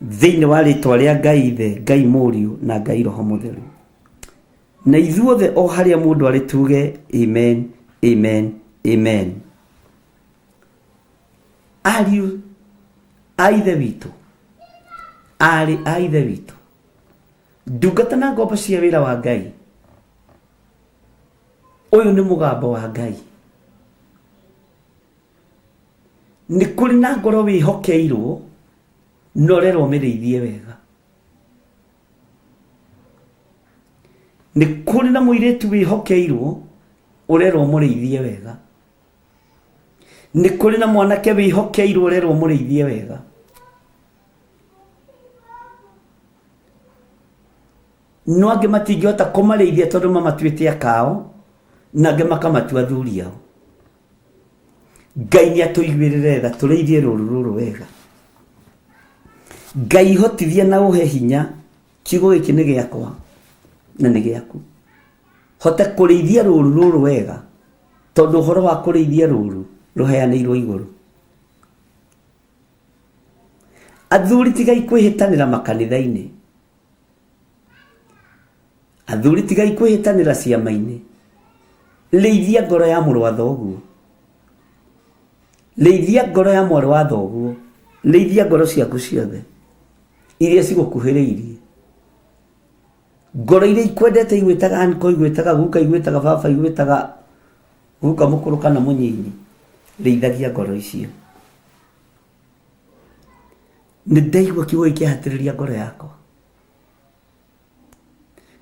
Thĩinĩ wa rĩtwa rĩa Ngai Ithe, Ngai Mũriũ na Ngai Roho Mũtheru. Na ithuothe o harĩa mũndũ arĩ tuge amen, amen, amen. Ariũ a Ithe witũ, aarĩ a Ithe witũ, ndungata na ngombo cia wĩra wa Ngai, ũyũ nĩ mũgambo wa Ngai. Nĩ kũrĩ na ngoro wĩhokeirwo na ũrerwo ũmĩrĩithie wega. Nĩ kũrĩ na mũirĩtu wĩhokeirwo ũrerwo ũmũrĩithie wega. Nĩ kũrĩ na mwanake wĩhokeirwo ũrerwo mũrĩithie wega. No angĩ matingĩhota kũmarĩithia tondũ mamatuĩte akao, na angĩ makamatua athuri ao. Ngai nĩ atũiguĩrĩre tha tũrĩithie rũũru rũrũ wega. Ngai hotithia na ũhe hinya, kiugo gĩkĩ nĩ gĩakwa na nĩ gĩaku. Hote kũrĩithia rũũru rũrũ wega, tondũ ũhoro wa kũrĩithia rũũru rũheanĩirwo igũrũ. Athuri tigai kwĩhĩtanĩra makanitha-inĩ. Athuri tigai kwĩhĩtanĩra ciama-inĩ. Rĩithia ngoro ya mũrũ wa thoguo. Rĩithia ngoro ya mwarĩ wa thoguo. Rĩithia ngoro ciaku ciothe iria cigũkuhĩrĩirie. Ngoro iria ikwendete igwĩtaga uncle, igwĩtaga guka, igwĩtaga baba, igwĩtaga guka mũkũrũ kana mũnyinyi. Rĩithagia ngoro icio. Nĩ ndaigua kiugo gĩkĩ kĩahatĩrĩria ngoro yakwa.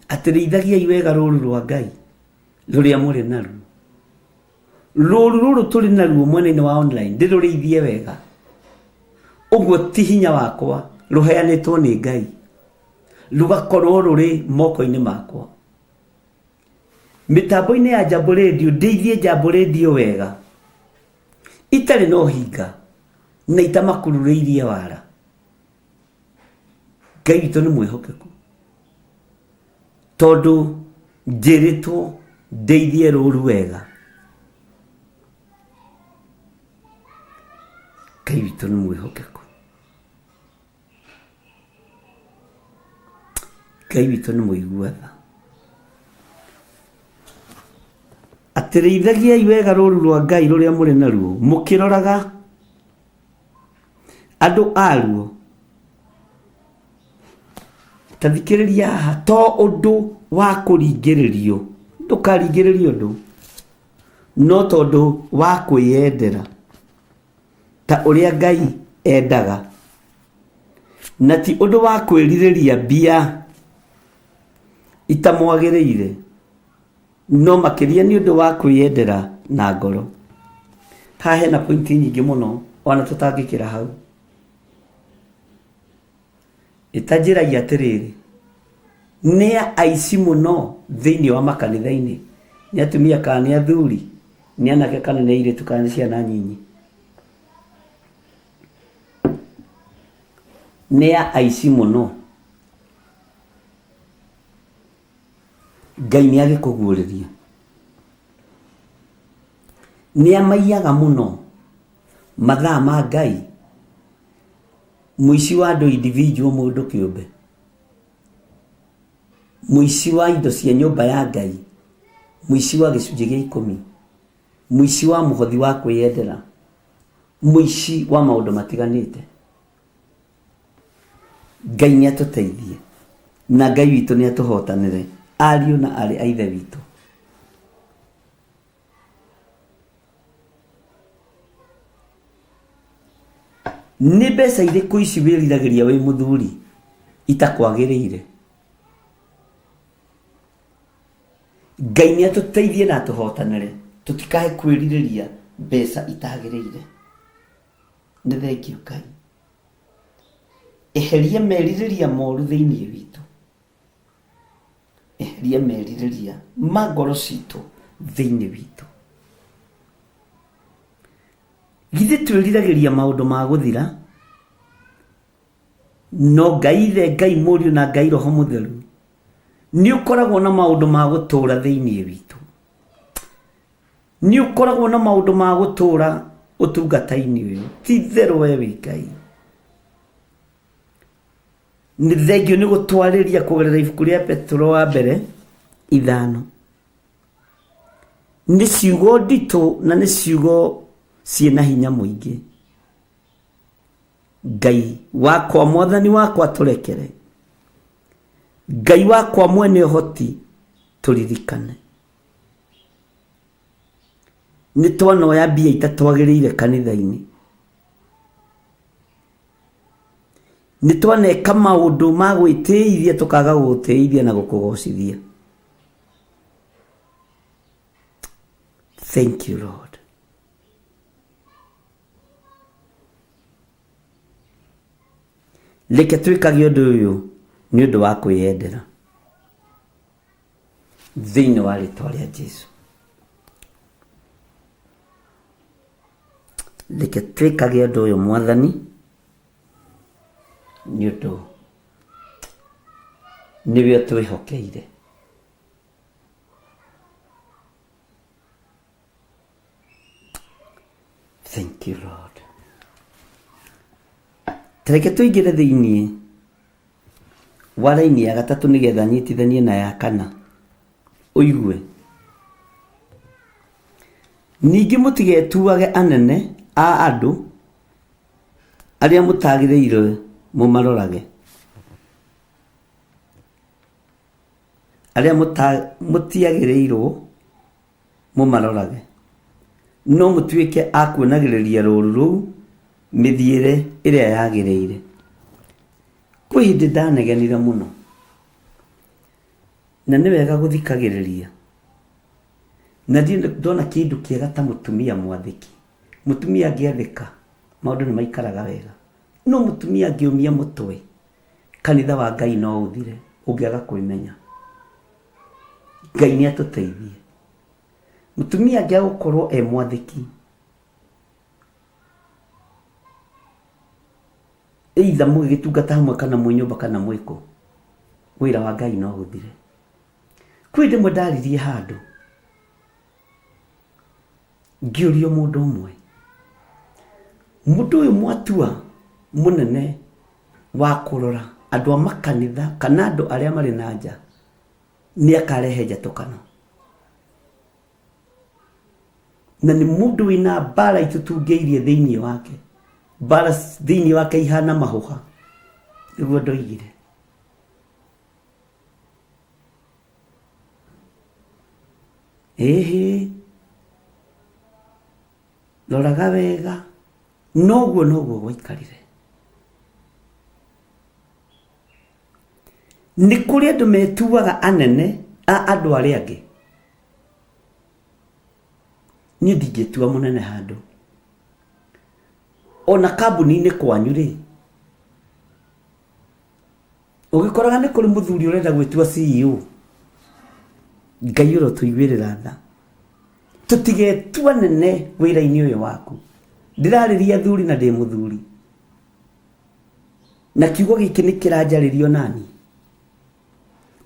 Atĩ rĩithagiai wega rũũru rwa Ngai rũrĩa mũrĩ naruo. Rũũru rũrũ tũrĩ naruo mwena-inĩ wa online ndĩrũrĩithie wega. Ũguo ti hinya wakwa, rũheanĩtwo nĩ Ngai. Rũgakorwo rũrĩ moko-inĩ makwa. Mĩtambo-inĩ ya Jambo Radio ndĩithie Jambo Radio wega. Itarĩ na ũhinga na itamakururĩirie wara. Ngai witũ nĩ mwĩhokeku tondũ njĩrĩtwo ndeithie rũru wega. Ngai witũ nĩ mwĩhokeku. Ngai witũ nĩ mũigua tha. Atĩ rĩithagiai wega rũũru rwa Ngai rũrĩa mũrĩ naruo, mũkĩroraga andũ aruo. Ta thikĩrĩria haha, to ũndũ wa kũringĩrĩrio, ndũkaringĩrĩrio ũndũ, no tondũ wa kwĩyendera, ta ũrĩa Ngai endaga, na ti ũndũ wa kwĩrirĩria mbia itamwagĩrĩire, no makĩria nĩ ũndũ wa kwĩyendera na ngoro. Haha hena pointi nyingĩ mũno ona tũtangĩkĩra hau. Ĩtanjĩragia atĩrĩrĩ, nĩ aici mũno thĩinĩ wa makanitha-inĩ, nĩ atumia kana nĩ athuri, nĩ anake kana nĩ airĩtu kana nĩ ciana nyinyi? Nĩ aici mũno. Ngai nĩ agĩkũguũrĩria. Nĩ amaiyaga mũno mathaa ma Ngai, mũici wa andũ individual mũndũ kĩũmbe, mũici wa indo cia nyũmba ya Ngai, mũici wa gĩcunjĩ gĩa ikũmi, mũici wa mũhothi wa kwĩyendera, mũici wa maũndũ matiganĩte. Ngai nĩ atũteithie na Ngai witũ nĩ atũhotanĩre ariũ na aarĩ a Ithe witũ. Nĩ mbeca irĩkũ ici wĩriragĩria wĩ mũthuri itakwagĩrĩire? Ngai nĩ atũteithie na atũhotanĩre tũtikae kwĩrirĩria mbeca itagĩrĩire. Nĩ thengiũ Ngai. Eheria merirĩria moru thĩinĩ witũ. Eheria merirĩria ma ngoro citũ thĩinĩ witũ. Githĩ twĩriragĩria maũndũ ma gũthira, no Ngai Ithe, Ngai Mũriũ na Ngai Roho Mũtheru nĩ ũkoragwo na maũndũ ma gũtũũra thĩinĩ witũ. Nĩ ũkoragwo na maũndũ ma gũtũũra ũtungata-inĩ ũyũ. Ti itherũ we wĩ Ngai. Nĩ thengio nĩ gũtwarĩria kũgerera ibuku rĩa Petero wa mbere 5. Nĩ ciugo nditũ na nĩ ciugo ciĩna hinya mũingĩ. Ngai wakwa, mwathani wakwa, tũrekere. Ngai wakwa mwene ũhoti, tũririkane. Nĩ twanoya mbia itatwagĩrĩire kanitha-inĩ. Nĩ twaneka maũndũ ma gwĩtĩithia tũkaga gũgũtĩithia na gũkũgocithia. Thank you Lord. Reke twĩkage ũndũ ũyũ nĩ ũndũ wa kwĩyendera thĩinĩ wa rĩtwa rĩa Jesu. Reke twĩkage ũndũ ũyũ Mwathani nĩ ũndũ nĩwe ũtwĩhokeire. Thank you Lord. Tareke tũingĩre thĩinĩ wa raini ya gatatũ nĩgetha nyitithanie na ya kana ũigue. Ningĩ mũtigetuage anene a andũ arĩa mũtagĩrĩire mũmarorage, arĩa mũtiagĩrĩirwo mũmarorage, no mũtuĩke a kuonagĩrĩria rũũru rũu mĩthiĩre ĩrĩa yagĩrĩire. Kwĩ hĩndĩ ndanegenire mũno, na nĩ wega gũthikagĩrĩria, na ndirĩ ndona kĩndũ kĩega ta mũtumia mwathĩki. Mũtumia angĩathĩka, maũndũ nĩ maikaraga wega, no mũtumia angĩũmia mũtwe, kanitha wa Ngai no ũthire ũngĩaga kwĩmenya. Ngai nĩ atũteithie. Mũtumia angĩaga gũkorwo e mwathĩki, either mũgĩgĩtungata hamwe kana mwĩ nyũmba kana mwĩ kũ, wĩra wa Ngai no ũthire. Kwĩ hĩndĩ ĩmwe ndaririe handũ, ngĩũrio mũndũ ũmwe, mũndũ ũyũ mwatua mũnene wa kũrora andũ a makanitha kana andũ arĩa marĩ na nja, nĩ akarehe njatũkano. Na nĩ mũndũ wĩna mbara itũtungĩirie thĩinĩ wake, mbara thĩinĩ wake ihana mahũha, nĩguo ndoigire. Ĩhĩ, roraga wega, noguo noguo gwaikarire. Nĩ kũrĩ andũ metuaga anene a andũ arĩa angĩ. Niĩ ndingĩtua mũnene handũ. Ona kambuni-inĩ kwanyu rĩ, ũgĩkoraga nĩ kũrĩ mũthuri ũrenda gwĩtua CEO. Ngai ũrotũiguĩrĩra tha. Tũtigetua nene wĩra-inĩ ũyũ waku. Ndĩrarĩria athuri na ndĩ mũthuri. Na kiugo gĩkĩ nĩ kĩranjarĩrio nani.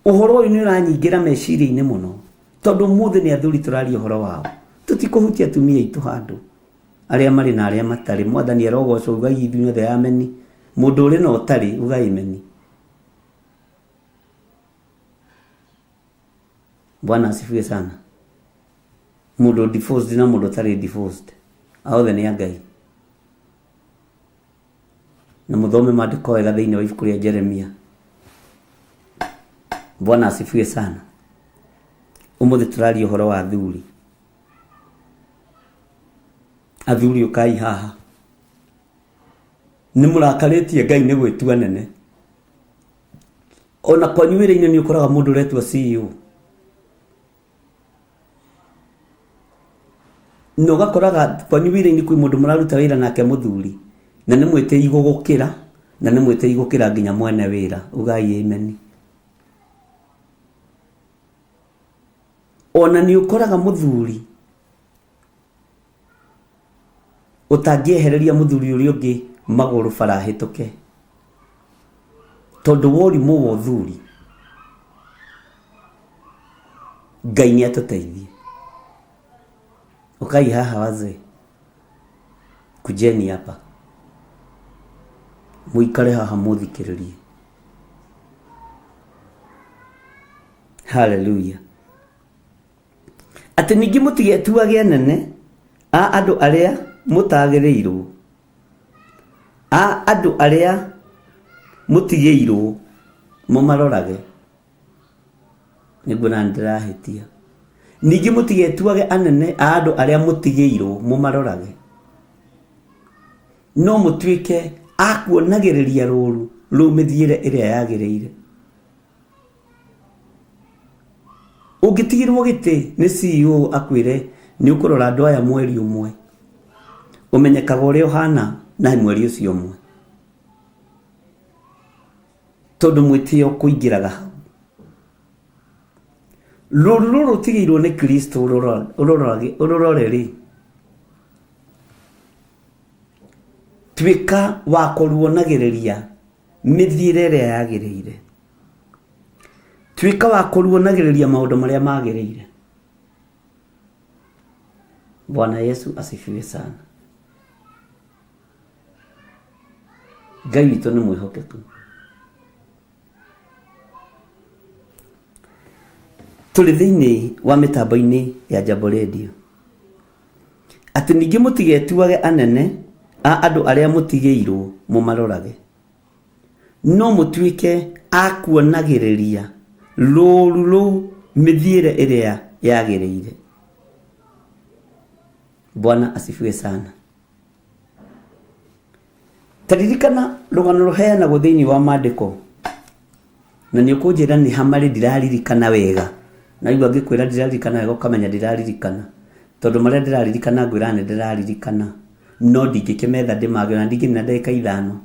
Ũhoro ũyũ nĩ ũranyingĩra meciria-inĩ mũno, tondũ ũmũthĩ nĩ athuri tũraria ũhoro wao. Tũtikũhutia atumia aitũ handũ, arĩa marĩ na arĩa matarĩ. Mwathani arogocwo, ugai inyuothe ameni. Mũndũ ũrĩ na ũtarĩ, ugai ameni. Bwana asifiwe sana. Mũndũ divorced na mũndũ ũtarĩ divorced, othe nĩ a Ngai. Na mũthome maandĩko wega thĩinĩ wa ibuku rĩa Jeremia. Bwana asifiwe sana. Ũmũthĩ tũraria ũhoro wa athuri. Athuri ũkai haha. Nĩ mũrakarĩtie Ngai nĩ gwĩtua nene. Ona kwanyu wĩra-inĩ nĩ ũkoraga mũndũ ũretua CEO. Na ũgakoraga kwanyu wĩra-inĩ kwĩ mũndũ mũraruta wĩra nake mũthuri, na nĩ mwĩtĩi gũgũkĩra, na nĩ mwĩtĩi gũkĩra nginya mwene wĩra. Ugai amen. Ona nĩ ũkoraga mũthuri ũtangĩehereria mũthuri ũrĩa ũngĩ magũrũ bara ahĩtũke, tondũ wa ũrimũ wa ũthuri. Ngai nĩ atũteithie. Ũkai haha wazee, kujeni hapa, mũikare haha mũthikĩrĩrie. Hallelujah. Atĩ ningĩ mũtigetuage anene a andũ arĩa mũtagĩrĩirwo, a andũ arĩa mũtigĩirwo mũmarorage. Nĩnguona nĩndĩrahĩtia. Ningĩ mũtigetuage anene a andũ arĩa mũtigĩirwo mũmarorage, no mũtuĩke a kuonagĩrĩria rũũru rũu mĩthiĩre ĩrĩa yagĩrĩire. Ũngĩtigĩrwo gĩtĩ nĩ CEO akwĩre nĩ ũkũrora andũ aya mweri ũmwe, ũmenyekaga ũrĩa ũhana na mweri ũcio ũmwe. Tondũ mwĩtĩo kũingĩraga hau. Rũru rũrũ ũtigĩirwo nĩ Kristo ũrũrore rĩ, tuĩka wa kũruonagĩrĩria mĩthiĩre ĩrĩa yagĩrĩire. Tuĩka wa kũruonagĩrĩria maũndũ marĩa magĩrĩire. Bwana Yesu asifiwe sana. Ngai witũ nĩ mwĩhokeku. Tũrĩ thĩinĩ wa mĩtambo-inĩ ya Jambo Radio. Atĩ ningĩ mũtigetuage anene a andũ arĩa mũtigĩirwo mũmarorage, no mũtuĩke a kuonagĩrĩria rũũru rũu mĩthiĩre ĩrĩa yagĩrĩire. Bwana asifiwe sana. Ta ririkana rũgano rũheanagwo thĩinĩ wa maandĩko, na nĩ ũkũnjĩra nĩ ha marĩ ndiraririkana wega. Na igua ngĩkwĩra ndiraririkana wega ũkamenya ndiraririkana, tondũ marĩa ndĩraririkana ngwĩraga nĩ ndĩraririkana, no ndingĩkĩmetha ndĩmage ona ndingĩnina ndagĩka ithano.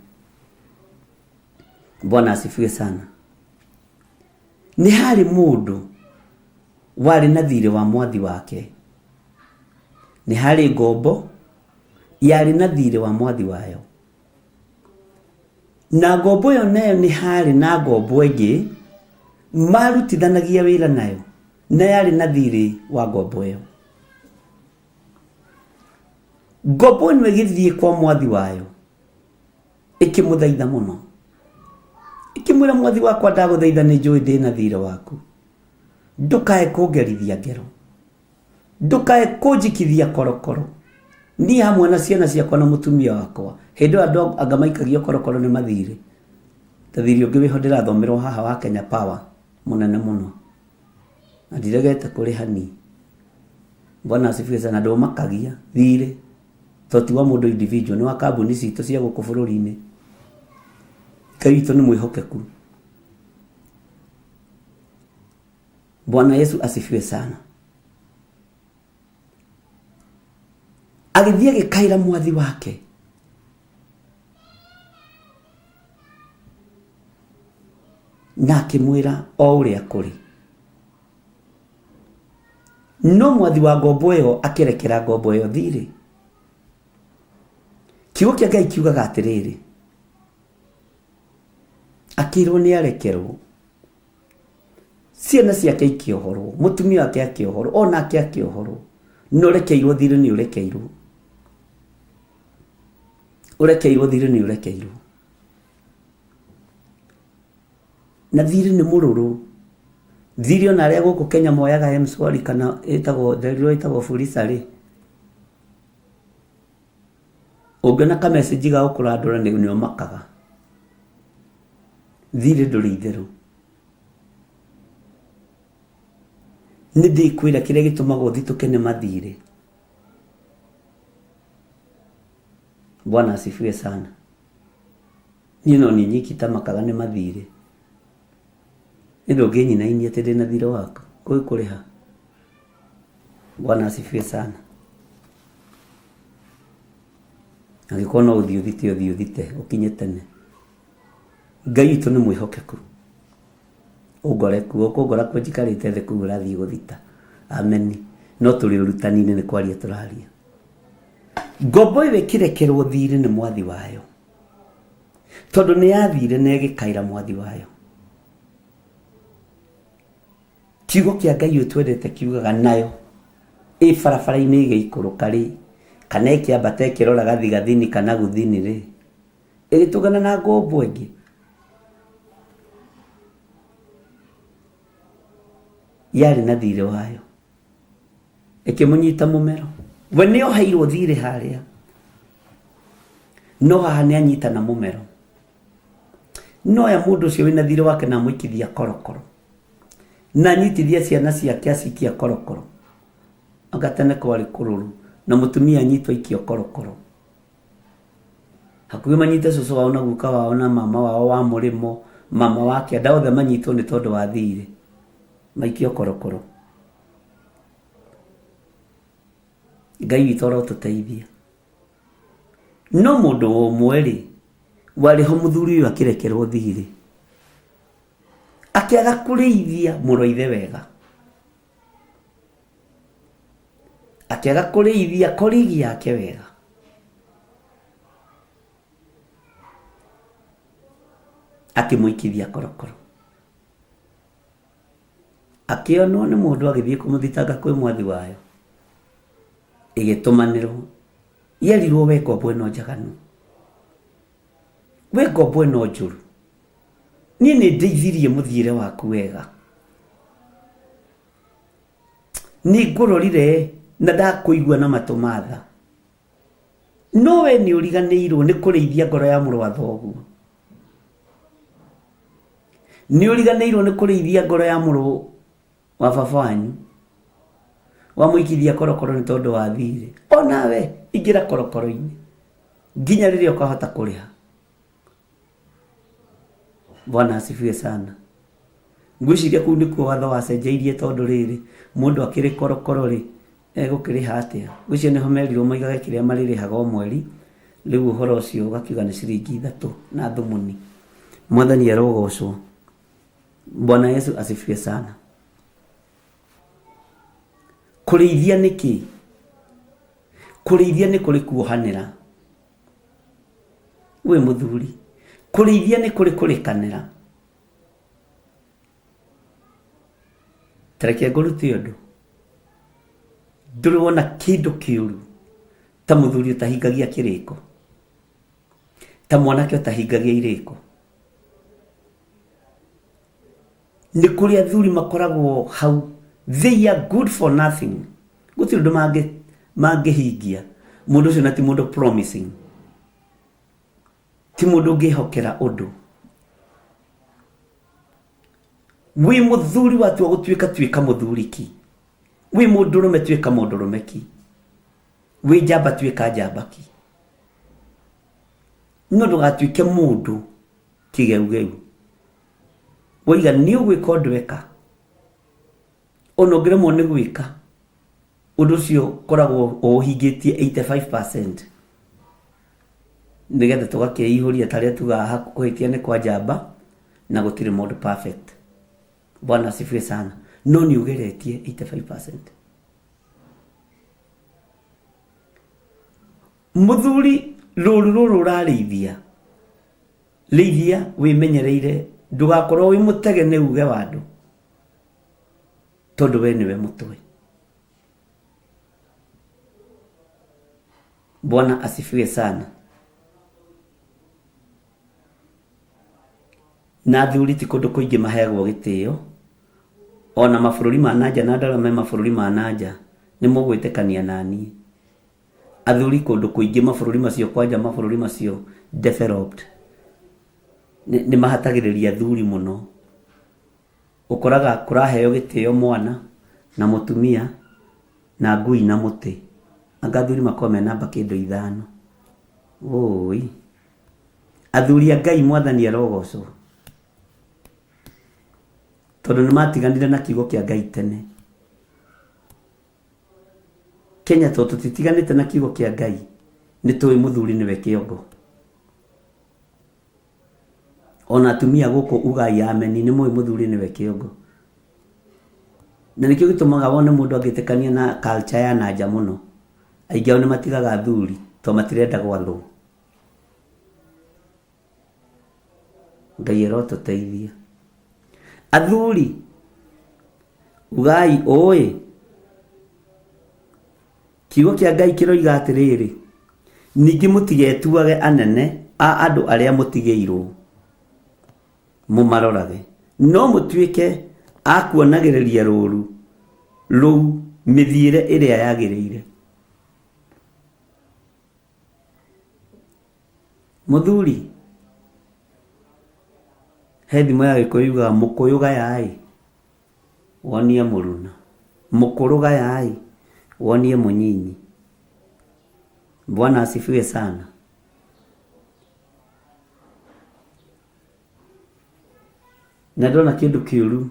Bwana asifiwe sana. Nĩ harĩ mũndũ warĩ na thirĩ wa mwathi wake. Nĩ harĩ ngombo yarĩ na thirĩ wa mwathi wayo. Na ngombo ĩyo nayo nĩ harĩ na ngombo ĩngĩ marutithanagia wĩra nayo na yarĩ na thirĩ wa ngombo ĩyo. Ngombo ĩno ĩgĩthiĩ kwa mwathi wayo ĩkĩmũthaitha mũno, ĩkĩmwĩra mwathi wakwa ndagũthaitha nĩ njũĩ ndĩna thirĩ waku, ndũkae kũngerithia ngero. Ndũkae kũnjikithia korokoro niĩ hamwe na ciana ciakwa na mũtumia wakwa. Hĩndĩ ĩyo andũ anga maikagio korokoro nĩ mathirĩ. Ta thirĩ ũngĩ wĩho ndĩrathomerwo haha wa Kenya Power mũnene mũno, na ndiregete kũrĩha niĩ. Bwana asifiwe sana. Ndũmakagia thirĩ to ti wa mũndũ individual, nĩ wa kambuni citũ cia gũkũ bũrũri-inĩ. Ngai witũ nĩ mwĩhokeku. Bwana Yesu asifiwe sana. Agĩthiĩ agĩkaĩra mwathi wake. Na akĩmwĩra o ũrĩa kũrĩ. No mwathi wa ngombo ĩyo akĩrekera ngombo ĩyo thirĩ. Kiugo kĩa Ngai kiugaga atĩrĩrĩ, akĩrwo nĩ arekerwo, ciana ciake ikĩohorwo, mũtumia wake akĩohorwo, onake akĩohorwo. Na ũrekeirwo thirĩ nĩ ũrekeirwo. Ũrekeirwo thirĩ nĩ ũrekeirwo. Na thirĩ nĩ mũrũrũ. Thirĩ ona arĩa gũkũ Kenya moyaga M-Shwari kana ĩtagwo nderirwo ĩtagwo Fuliza rĩ, ũngĩona ka message ga gũkũrandũra nĩ ũmakaga. Thirĩ ndũrĩ itherũ. Nĩ ndĩkwĩra kĩrĩa gĩtũmaga ũthitũke nĩ mathirĩ. Bwana asifiwe sana. Niĩ no niĩ nyiki tamakaga nĩ mathirĩ. Nĩ ndũngĩnyinainia atĩ ndĩna thirĩ waku. Ngũgĩkũrĩha. Bwana asifiwe sana. Angĩkorwo no ũthiĩ ũthite, ũthiĩ ũthite, ũkinye tene. Ngai witũ nĩ mwĩhokeku. Ũngore kuo, ũkũngora kuo njikarĩte thĩ kũu ũrathiĩ gũthita. Ameni. No tũrĩ ũrutani-inĩ nĩ kwaria tũraria. Ngombo ĩyo ĩkĩrekerwo thirĩ nĩ mwathi wayo. Tondũ nĩ yathire na ĩgĩkaĩra mwathi wayo. Kiugo kĩa Ngai ũyũ twendete kiugaga nayo ĩ barabara-inĩ ĩgĩikũrũka rĩ, kana ĩkĩambata ĩkĩrora gathigathini kana gũthini rĩ, ĩgĩtũngana na ngombo ĩngĩ. Yarĩ na thirĩ wayo. Ĩkĩmũnyita mũmero. We nĩ oheirwo thirĩ harĩa. No haha nĩ anyitana mũmero. No ya mũndũ ũcio wĩna thirĩ wake na amũikithia korokoro. Na anyitithia ciana ciake acikia korokoro. Anga tene kwarĩ kũrũrũ. Na mũtumia anyitwo aikio korokoro. Hakuhĩ manyite cũcũ wao na guka wao na mama wao wa mũrĩmo, mama wa kĩanda, othe manyitwo nĩ tondũ wa thirĩ. Maikio korokoro. Ngai witũ arotũteithia. No mũndũ ũmwe rĩ, warĩ ho mũthuri ũyũ akĩrekerwo thirĩ. Akĩaga kũrĩithia mũrũ wa ithe wega. Akĩaga kũrĩithia colleague yake wega. Akĩmũikithia korokoro. Akĩonwo nĩ mũndũ agĩthiĩ kũmũthitanga kwĩ mwathi wayo. Ĩgĩtũmanĩrwo. Yerirwo we ngombo ĩno njaganu. We ngombo ĩno njũru. Niĩ nĩ ndĩithirie mũthiĩre waku wega. Nĩ ngũrorire na ndakũigua na matũ ma tha. No we nĩ ũriganĩirwo nĩ kũrĩithia ngoro ya mũrũ wa thoguo. Nĩ ũriganĩirwo nĩ kũrĩithia ngoro ya mũrũ wa baba wanyu. Wamũikithia korokoro nĩ tondũ wa thirĩ. Onawe ingĩra korokoro-inĩ nginya rĩrĩa ũkahota kũrĩha. Bwana asifiwe sana. Ngwĩciria kũu nĩkuo watho wacenjeirie tondũ rĩrĩ, mũndũ akĩrĩ korokoro rĩ, egũkĩrĩha atĩa? Ngwĩciria nĩho merirwo maigage kĩrĩa marĩrĩhaga o mweri, rĩu ũhoro ũcio ũgakiuga nĩ ciringi 3 na thumuni. Mwathani arogocwo. Bwana Yesu asifiwe sana. Kũrĩithia nĩ kĩ? Kũrĩithia nĩ kũrĩ kuohanĩra. Wĩ mũthuri. Kũrĩithia nĩ kũrĩ kũrĩkanĩra. Ta reke ngũrute ũndũ. Ndũrĩ wona kĩndũ kĩũru ta mũthuri ũtahingagia kĩrĩko, ta mwanake ũtahingagia irĩko. Nĩ kũrĩ athuri makoragwo hau, they are good for nothing. Gũtirĩ Gũtirĩ ũndũ mangĩhingia. Mũndũ ũcio na ti mũndũ promising. Ti mũndũ ũngĩhokera ũndũ. Wĩ mũthuri watua gũtuĩka tuĩka mũthuri ki. Wĩ mũndũrũme tuĩka mũndũrũme ki. Wĩ njamba tuĩka njamba ki. No ndũgatuĩke mũndũ kĩgeugeu. Woiga nĩ ũgwĩka ũndũ eka. Ona ũngĩremwo nĩ gwĩka ũndũ ũcio ũkoragwo ũũhingĩtie 85%. Nĩgetha tũgakĩihũria ta arĩa tugaga kũhĩtia nĩ kwa njamba na gũtirĩ mũndũ perfect. Bwana asifiwe sana. No nĩ ũgeretie 85%. Mũthuri rũru rũrũ ũrarĩithia, rĩithia wĩmenyereire ndũgakorwo wĩ mũtege nĩ uge wa andũ tondũ we nĩwe mũtwe. Bwana asifiwe sana. Na athuri ti kũndũ kũingĩ maheagwo gĩtĩo ona mabũrũri ma nanja na andũ arĩa me mabũrũri ma nanja nĩ mũgwĩtĩkania naniĩ. Athuri kũndũ kũingĩ mabũrũri macio kwanja mabũrũri macio developed nĩ mahatagĩrĩria athuri mũno. Ũkoraga kũraheo gĩtĩo mwana na mũtumia na ngui na mũtĩ. Anga athuri makoragwo me namba kĩndũ 5. Ũũi. Athuri a Ngai mwathani arogocwo. Tondũ nĩ matiganire na kiugo kĩa Ngai tene. Kenya tondũ tũtitiganĩte na kiugo kĩa Ngai nĩ tũĩ mũthuri nĩwe kĩongo. Ona atumia gũkũ ugai ameni nĩ mũĩ mũthuri nĩwe kĩongo. Na nĩkĩo gĩtũmaga wone mũndũ angĩtĩkania na culture ya nanja mũno. Aingĩ ao nĩ matigaga athuri tondũ matirenda gwathwo. Ngai arotũteithia. Athuri ugai ũĩ kiugo kĩa Ngai kĩroiga atĩrĩrĩ, ningĩ mũtigetuage anene a andũ arĩa mũtigĩirwo mũmarorage, no mũtuĩke a kuonagĩrĩria rũũru rũu mĩthiĩre ĩrĩa yagĩrĩire. Mũthuri he thimo ya Gĩkũyũ yugaga mũkũyũ gaya-ĩ wonie mũruna, mũkũrũ gaya-ĩ wonie mũnyinyi. Bwana asifiwe sana. Na ndona kĩndũ kĩũru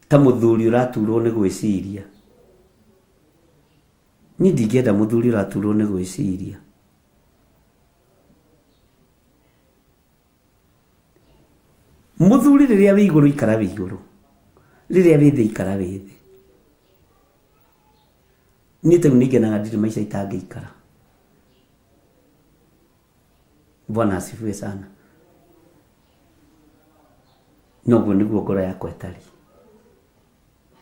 ta mũthuri ũraturwo nĩ gwĩciria. Niĩ ndingĩenda mũthuri ũraturwo nĩ gwĩciria. Mũthuri rĩrĩa wĩ igũrũ ikara wĩ igũrũ, rĩrĩa wĩ thĩ ikara wĩ thĩ. Niĩ ta rĩu nĩ ngenaga ndirĩ maica itangĩikara. Bwana asifiwe sana. Noguo nĩguo ngoro yakwa ĩtariĩ.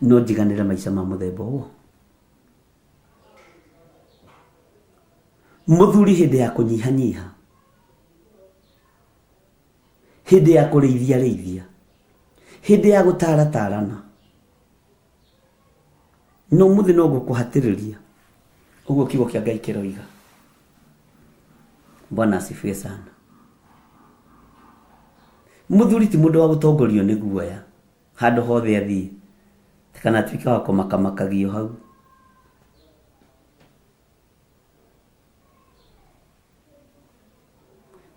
No njiganĩre maica ma mũthemba ũyũ. Mũthuri hĩndĩ ya kũnyihanyiha, hĩndĩ ya kũrĩithia rĩithia, hĩndĩ ya gũtaratarana. No mũthĩ no ngũkũhatĩrĩria ũguo kiugo kĩa Ngai kĩroiga. Bwana asifiwe sana. Mũthuri ti mũndũ wa gũtongorio nĩ guoya handũ hothe athiĩ, kana atuĩke wa kũmakamakagio hau.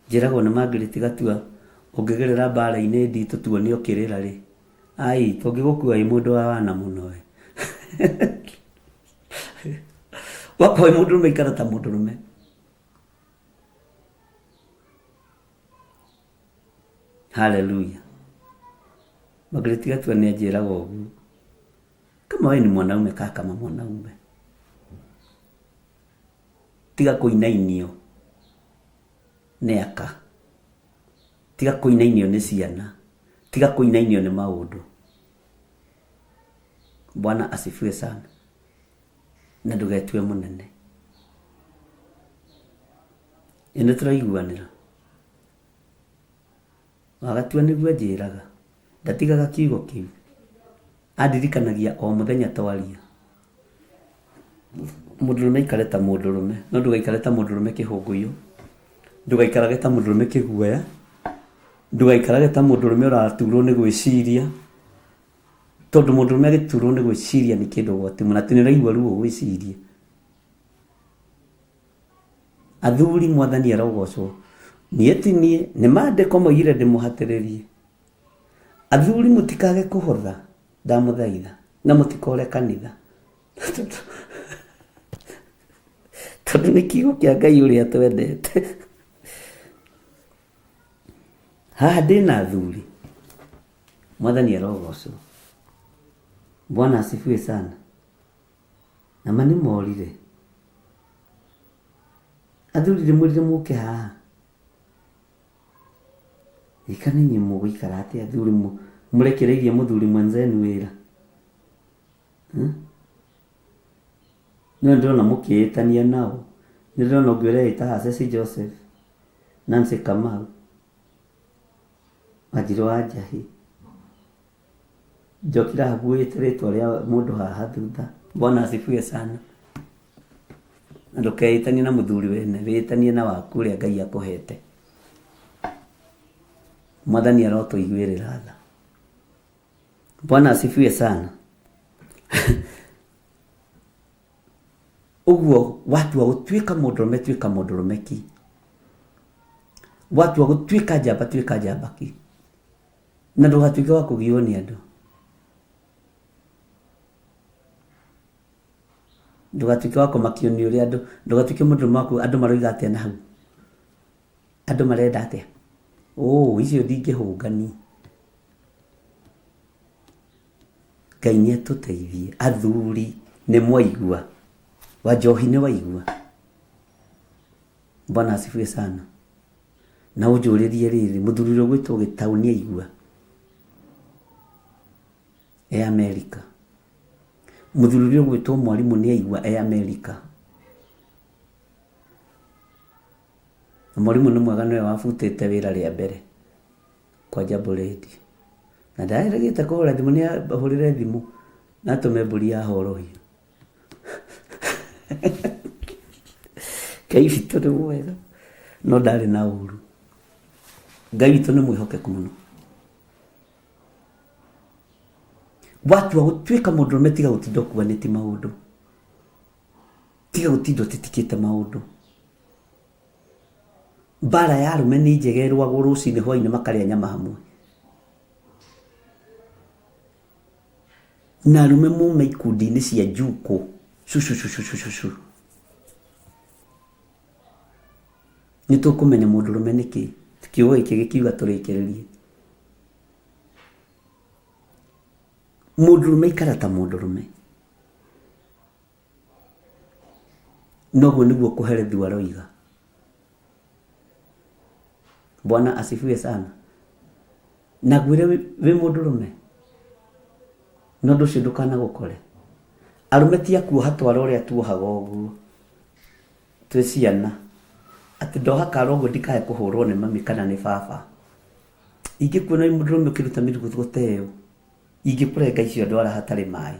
Njĩragwo nĩ Margaret Gatua ũngĩgerera mbara-inĩ nditũ tuone ũkĩrĩra rĩ, ai tũngĩgũkua wĩ mũndũ wa wana mũno we. Wakorwo wĩ mũndũrũme ikara ta mũndũrũme. Haleluya. Margaret Gatua nĩ anjĩraga ũguo. Kama wewe ni mwanaume kaa kama mwanaume. Tiga kũinainio nĩ aka. Tiga kũinainio nĩ ciana. Tiga kũinainio nĩ maũndũ. Bwana asifiwe sana. Na ndũgetue mũnene. Ĩ nĩ tũraiguanĩra. Wagatua nĩguo anjĩraga. Ndatigaga kiugo kĩu. Andirikanagia o mũthenya twaria. Mũndũrũme aikare ta mũndũrũme, no ndũgaikare ta mũndũrũme kĩhũngũyũ, ndũgaikarage ta mũndũrũme kĩguoya, ndũgaikarage ta mũndũrũme ũraturwo nĩ gwĩciria, tondũ mũndũrũme agĩturwo nĩ gwĩciria nĩ kĩndũ ũgwati mũno, atĩ nĩ ũraigua ruo gwĩciria. Athuri mwathani arogocwo, niĩ ti niĩ, nĩ maandĩko moigire ndĩmũhatĩrĩrie. Athuri mũtikage kũhotha, ndamũthaitha, na mũtikore kanitha. Tondũ nĩ kiugo kĩa Ngai ũrĩa twendete. Haha ndĩna athuri, mwathani arogocwo. Bwana asifiwe sana. Na ma nĩ morire. Athuri ndĩmwĩrire mũke haha. Ĩ kana inyuĩ mũgũikara atĩa athuri mũrekereirie mũthuri mwenzenu wĩra? No ndĩrona mũkĩĩtania nao. Nĩ ndĩrona ũngĩ ũreĩta haha Ceci Joseph, Nancy Kamau, Wanjirũ wa Njahĩ. Njokire haha nguĩte rĩtwa rĩa mũndũ haha thutha. Bwana asifiwe sana. Na ndũkeĩtanie na mũthuri wene, wĩtanie na waku ũrĩa Ngai akũhete. Mwathani arotũiguĩrĩra tha. Bwana asifiwe sana. Ũguo watua gũtuĩka mũndũrũme tuĩka mũndũrũme ki. Watua gũtuĩka njamba tuĩka njamba ki. Na ndũgatuĩke wa kũgiywo nĩ andũ. Ndũgatuĩke wa kũmakio nĩ ũrĩa andũ, ndũgatuĩke mũndũrũme wa andũ maroiga atĩa na hau. Andũ marenda atĩa? Oo, icio ndingĩhũnga niĩ. Ngai nĩ atũteithie. Athuri nĩ mwaigua. Wanjohi nĩ waigua. Bwana asifiwe sana. Na ũnjũrĩrie rĩrĩ, mũthuri ũrĩa ũgwĩtwo Gĩtaũ nĩ aigua? E Amerika. Mũthuri ũrĩa ũgwĩtwo mwarimũ nĩ aigua? E Amerika. Na mwarimũ nĩ mwega nĩwe wabutĩte wĩra rĩa mbere kwa Jambo Radio. Na ndaregete kũhũra thimũ, nĩ ahũrĩre thimũ na atũme mbũri ya horohio. Ngai witũ nĩ mwega, no ndarĩ na ũru. Ngai witũ nĩ mwĩhokeku mũno. Watua gũtuĩka mũndũrũme tiga gũtinda ũkuanĩtie maũndũ. Tiga gũtinda ũtitikĩte maũndũ. Mbara ya arũme nĩ njega ĩrũagwo rũcinĩ hwainĩ makarĩa nyama hamwe. Na arũme mume ikundi-inĩ cia njukũ cucucucucucu. Nĩ tũkũmenya mũndũrũme nĩ kĩ. Kiugo gĩkĩ gĩkiuga tũrĩkĩrĩrie. Mũndũrũme ikara ta mũndũrũme. Noguo nĩguo kũherethu aroiga. Bwana asifiwe sana. Na ngwĩre wĩ mũndũrũme, na ũndũ ũcio ndũkanagũkore. Arũme ti a kuoha twara ũrĩa tuohaga ũguo twĩ ciana, atĩ ndoha kara ũguo ndikae kũhũrwo nĩ mami kana nĩ baba. Ingĩkuona wĩ mũndũrũme ũkĩruta mĩruguto ta ĩyo, ingĩkũrenga icio ndwara hatarĩ maĩ.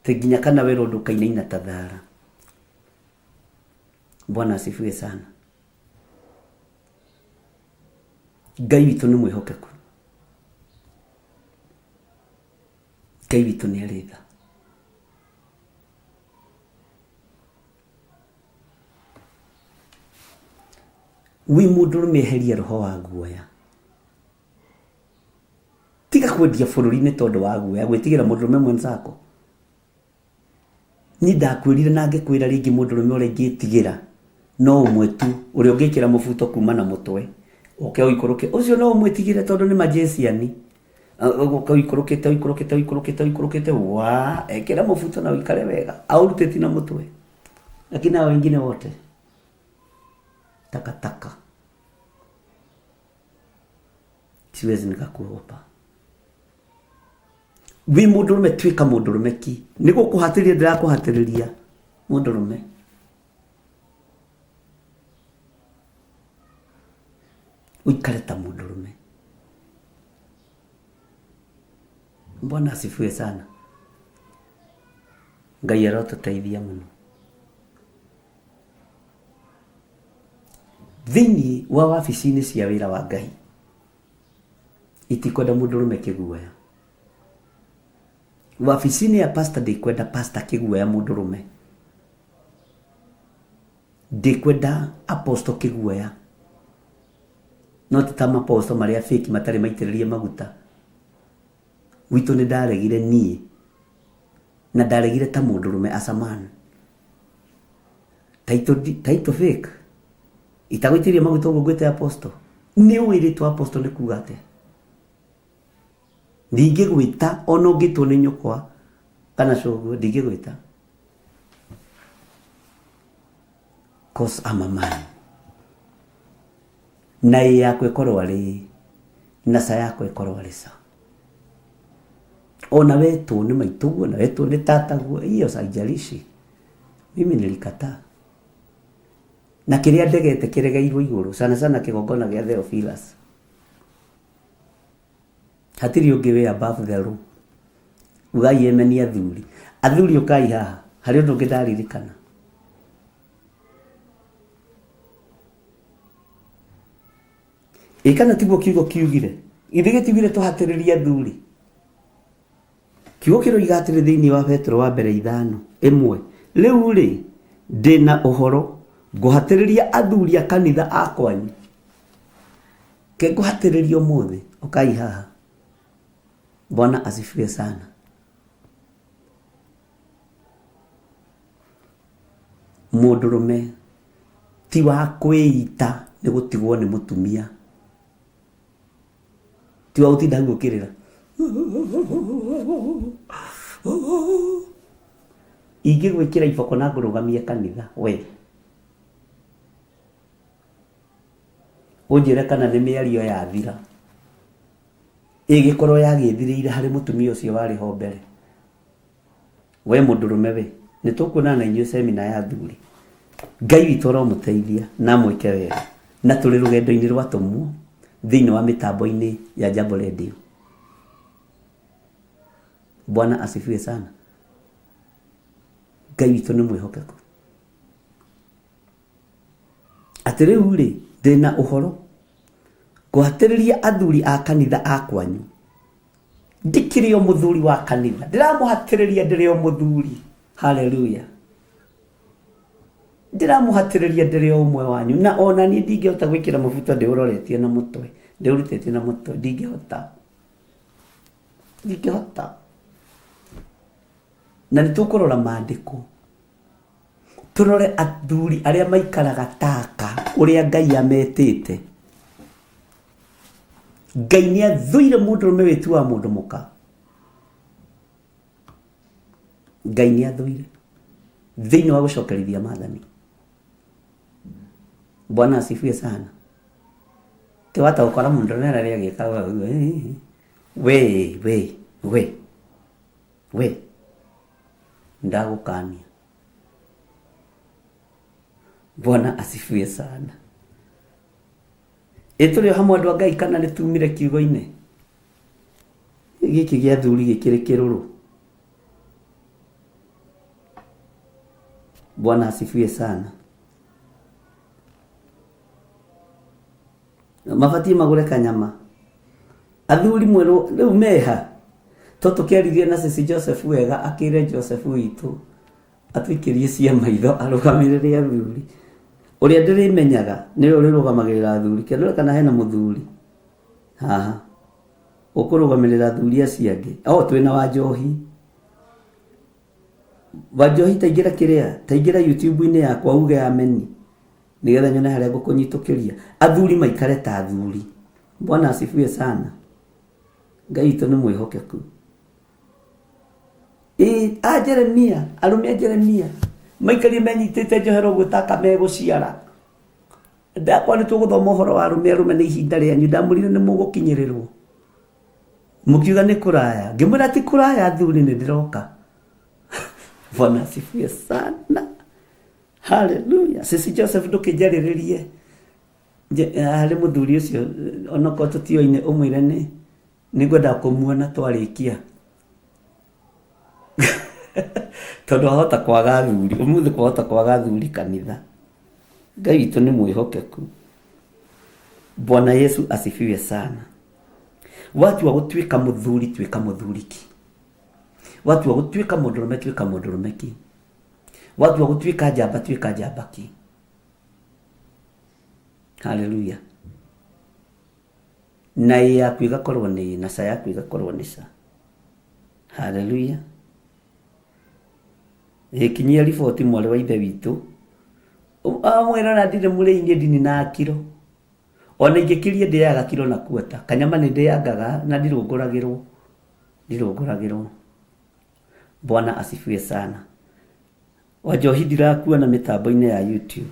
Ti nginya kana werwo ndũkainaina ta thara. Bwana asifiwe sana. Ngai witũ nĩ mwĩhokeku. Ngai witũ nĩ arĩ tha. Wĩ mũndũrũme eheria roho wa guoya. Tiga kwendia bũrũri nĩ tondũ wa guoya gwĩtigĩra mũndũrũme mwenzako. Niĩ ndakwĩrire na ngĩkwĩra rĩngĩ mũndũrũme ũrĩa ingĩtigĩra no ũmwe tu ũrĩa ũngĩkĩra mũbuto kuma na mũtwe ũke ũikũrũke ũcio no ũmwĩtigĩre tondũ nĩ majeciani ũke ũikũrũkĩte ũikũrũkĩte ũikũrũkĩte ũikũrũkĩte wa ekĩra mũbuto na ũikare wega aũrutĩti na mũtwe lakini hao wengine wote takataka siwezi nikakuogopa wĩ mũndũrũme tuĩka mũndũrũme ki nĩ gũkũhatĩrĩria ndĩrakũhatĩrĩria mũndũrũme ũikare ta mũndũrũme. Bwana asifiwe sana. Ngai arotũteithia mũno. Thĩinĩ wa wabici-inĩ cia wĩra wa Ngai itikwenda mũndũrũme kĩguoya. Wabici-inĩ ya pastor ndĩkwenda pastor kĩguoya mũndũrũme. Ndĩkwenda apostle kĩguoya. No ti ta maposto marĩa fake matarĩ maitĩrĩrie maguta. Gwitũ nĩ ndaregire niĩ na ndaregire ta mũndũrũme as a man. Title, title fake itagũitĩrĩria maguta ũguo ngwĩte apostle. Nĩ ũĩ rĩtwa apostle nĩ kuga atĩa? Ndingĩgwĩta ona ũngĩtwo nĩ nyũkwa kana cũguo ndingĩgwĩta. Cause I'm a man. Na ĩ yakwa ĩkorwo arĩ ĩ, na ca yakwa ĩkorwo arĩ ca. Ona wetwo nĩ maitũguo na wetwo nĩ tataguo, hiyo haijalishi. Mimi nilikataa. Na kĩrĩa ndegete kĩregeirwo igũrũ, sana sana kĩgongona gĩa Theophilus. Hatirĩ ũngĩ wĩ above the law. Ugai emeni athuri. Athuri ũkai haha, harĩ ũndũ ũngĩ ndaririkana. Ĩ kana tiguo kiugo kiugire? Githĩ gĩtiugire tũhatĩrĩrie athuri? Kiugo kĩroiga atĩrĩ thĩinĩ wa Petero wa mbere 5:1, rĩu rĩ ndĩna ũhoro ngũhatĩrĩria athuri a kanitha a kwanyu. Ke ngũhatĩrĩria ũmũthĩ, ũkai haha. Bwana asifiwe sana. Mũndũrũme ti wa kwĩita nĩ gũtigwo nĩ mũtumia. Ti wa gũtinda hau ũkĩrĩra. Ingĩgwĩkĩra iboko na ngũrũgamie kanitha, we. Ũnjĩre kana nĩ mĩario yathira. Ĩgĩkorwo yagĩthirĩire harĩ mũtumia ũcio warĩ ho mbere. We mũndũrũme we, nĩ tũkuonana na inyuĩ semina ya athuri. Ngai witũ aromũteithia na amwĩke wega. Na tũrĩ rũgendo-inĩ rwa atũmwo thĩinĩ wa mĩtambo-inĩ ya Jambo Radio. Bwana asifiwe sana. Ngai witũ nĩ mwĩhokeku. Atĩ rĩu rĩ, ndĩna ũhoro ngũhatĩrĩria athuri a kanitha a kwanyu. Ndikĩrĩ o mũthuri wa kanitha, ndĩramũhatĩrĩria ndĩrĩ o mũthuri. Haleluya. Ndĩramũhatĩrĩria ndĩrĩ o ũmwe wanyu, na ona niĩ ndingĩhota gwĩkĩra mũbuto ndĩũroretie na mũtwe, ndĩũrutĩtie na mũtwe, ndingĩhota. Ndingĩhota. Na nĩ tũkũrora maandĩko. Tũrore athuri arĩa maikaraga taka ũrĩa Ngai ametĩte. Ngai nĩ athũire mũndũrũme wĩtuaga mũndũ mũka. Ngai nĩ athũire thĩinĩ wa gũcokerithia maathani. Bwana asifiwe sana. Ti wata gũkora mũndũ rĩrĩa agĩka we we we we ndagũkania. Bwana asifiwe sana. Ĩ tũrĩ o hamwe andũ a Ngai kana nĩ tumire kiugo-inĩ? Gĩkĩ gĩa athuri gĩkĩrĩ kĩrũrũ. Bwana asifiwe sana. Mabatiĩ magũre kanyama. Athuri mwerũ rĩu meha. To tũkĩaririe na Sisi Joseph wega, akĩre Joseph witũ atũikĩrie cia maitho arũgamĩrĩre athuri. Ũrĩa ndĩrĩmenyaga nĩwe ũrĩrũgamagĩrĩra athuri. Kĩndore kana hena mũthuri haha ũkũrũgamĩrĩra athuri acio angĩ. O twĩna Wanjohi. Wanjohi taingĩra kĩrĩa, taingĩra YouTube-inĩ yakwa uge ameni nĩgetha nyone harĩa ngũkũnyitũkĩria. Athuri maikare ta athuri. Bwana asifiwe sana. Ngai witũ nĩ mwĩhokeku. Ĩ a Jeremia, arũme a Jeremia maikarie menyitĩte njohero ũguo ta kamegũciara. Ndakwa nĩ tũgũthoma ũhoro wa arũme, arũme nĩ ihinda rĩanyu. Ndamwĩrire nĩ mũgũkinyĩrĩrwo. Mũkiuga nĩ kũraya. Ngĩmwĩra ti kũraya athuri nĩ ndĩroka. Bwana asifiwe sana. Haleluya. Sisi Joseph ndũkĩnjarĩrĩrie harĩ mũthuri ũcio onokorwo tũtioine ũmwĩre nĩ nĩngwenda kũmuona twarĩkia. Tondũ wahota kwaga athuri, ũmũthĩ kwahota kwaga athuri kanitha. Ngai witũ nĩ mwĩhokeku. Bwana Yesu asifiwe sana. Watua gũtuĩka mũthuri, tuĩka mũthuri ki. Watua gũtuĩka mũndũrũme, tuĩka mũndũrũme ki. Watua gũtuĩka njamba, tuĩka njamba ki. Haleluya. Na ĩ yaku ĩgakorwo nĩ ĩ, na ca yaku ĩgakorwo nĩ ca. Haleluya. Ĩkinyia riboti mwarĩ wa ithe witũ. Amwĩrora ndirĩ mũrĩi niĩ ndininaga kiro. Ona ingĩkĩria ndĩaga kiro na kuota. Kanyama nĩ ndĩangaga na ndirũngũragĩrwo. Ndirũngũragĩrwo. Bwana asifiwe sana. Wanjohi ndirakuona mĩtambo-inĩ ya YouTube.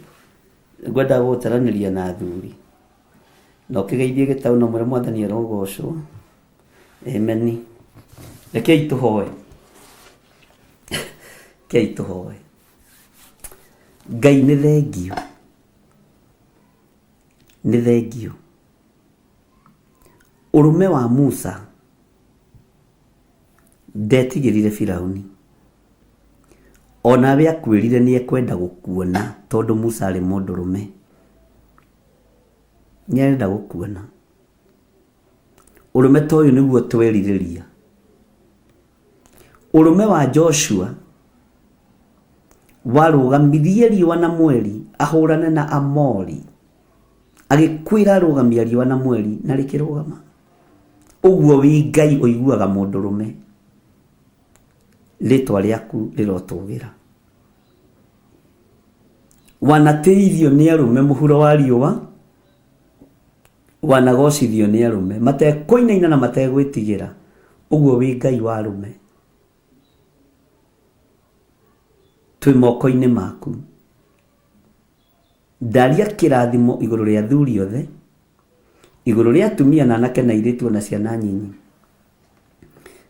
Ngwendaga gũgũtaranĩria na athuri. Na ũkĩgeithie gĩtaũ na ũmwĩre mwathani arogocwo. Amen. Rekei tũhoe. Rekei tũhoe. Ngai nĩ thengiũ. Nĩ thengiũ. Ũrũme wa Musa ndetigĩrire Firauni. Onawe akwĩrire nĩ ekwenda gũkuona tondũ Musa arĩ mũndũrũme. Nĩ arenda gũkuona. Ũrũme ta ũyũ nĩguo twerirĩria. Ũrũme wa Joshua warũgamirie riũa na mweri ahũrane na Amori. Agĩkwĩra rũgamia riũa na mweri na rĩkĩrũgama. Ũguo wĩ Ngai ũiguaga mũndũrũme. Rĩtwa rĩaku rĩrotũgĩra. Wanatĩithio nĩ arũme mũhuro wa riũa, wanagocithio nĩ arũme matekũinaina na mategwĩtigĩra. Ũguo wĩ Ngai wa arũme. Twĩ moko-inĩ maku. Ndaria kĩrathimo igũrũ rĩa athuri othe, igũrũ rĩa atumia na anake na airĩtu ona ciana nyinyi.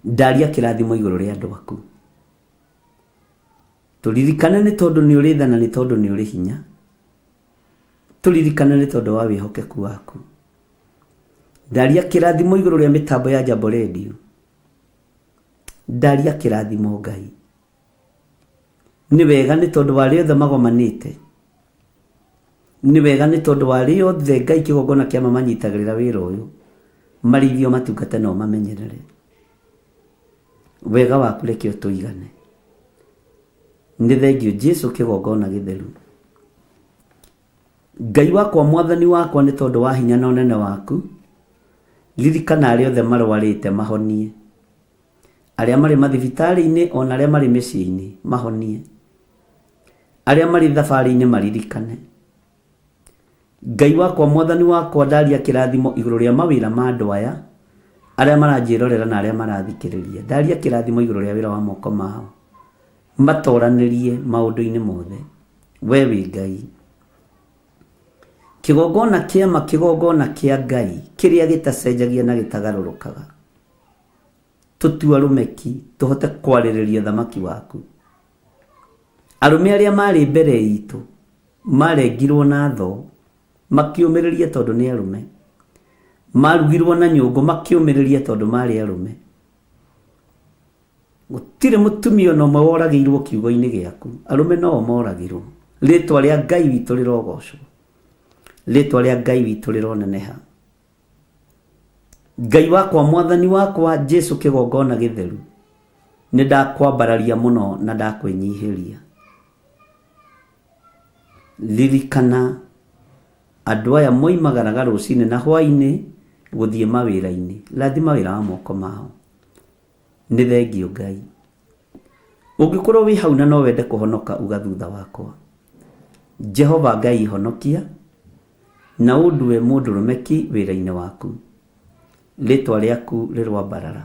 Ndaria kĩrathimo igũrũ rĩa andũ aku. Tũririkane nĩ tondũ nĩ ũrĩ tha na nĩ tondũ nĩ ũrĩ hinya. Tũririkane nĩ tondũ wa wĩhokeku waku. Ndaria kĩrathimo igũrũ rĩa mĩtambo ya Jambo Radio. Ndaria kĩrathimo Ngai. Nĩ wega nĩ tondũ wa arĩa othe magomanĩte. Nĩ wega nĩ tondũ wa arĩa othe Ngai kĩgongona kĩa ma manyitagĩrĩra wĩra ũyũ. Marĩithio matungate na ũmamenyerere. Wega waku reke ũtũigane. Nĩ thengiũ Jesu kĩgongona gĩtheru. Ngai wakwa mwathani wakwa nĩ tondũ wa hinya na ũnene waku, ririkana arĩa othe marwarĩte mahonie. Arĩa marĩ mathibitarĩ-inĩ ona arĩa marĩ mĩciĩ-inĩ mahonie. Arĩa marĩ thabarĩ-inĩ maririkane. Ngai wakwa mwathani wakwa ndaria kĩrathimo igũrũ rĩa mawĩra ma andũ aya arĩa maranjĩrorera na arĩa marathikĩrĩria. Ndaria kĩrathimo igũrũ rĩa wĩra wa moko mao. Matoranĩrie maũndũ-inĩ mothe. We wĩ Ngai. Kĩgongona kĩa ma kĩgongona kĩa Ngai kĩrĩa gĩtacenjagia na gĩtagarũrũkaga. Tũtue arũme ki tũhote kwarĩrĩria ũthamaki waku. Arũme arĩa marĩ mbere itũ marengirwo na thoo makĩũmĩrĩria tondũ nĩ arũme. Marugirwo na nyũngũ makĩũmĩrĩria tondũ marĩ arũme. Gũtirĩ mũtumia ona ũmwe woragĩirwo kiugo-inĩ gĩaku. Arũme no o moragirwo. Rĩtwa rĩa Ngai witũ rĩrogocwo. Rĩtwa rĩa Ngai witũ rĩroneneha. Ngai wakwa mwathani wakwa Jesu kĩgongona gĩtheru. Nĩ ndakwambararia mũno na ndakwĩnyihĩria. Ririkana andũ aya moimagaraga rũcinĩ na hwainĩ gũthiĩ mawĩra-inĩ. Rathima wĩra wa moko mao. Nĩ thengiũ Ngai. Ũngĩkorwo wĩ hau na no wende kũhonoka uga thutha wakwa. Jehova Ngai honokia na ũndue mũndũrũme ki wĩra-inĩ waku. Rĩtwa rĩaku rĩroambarara.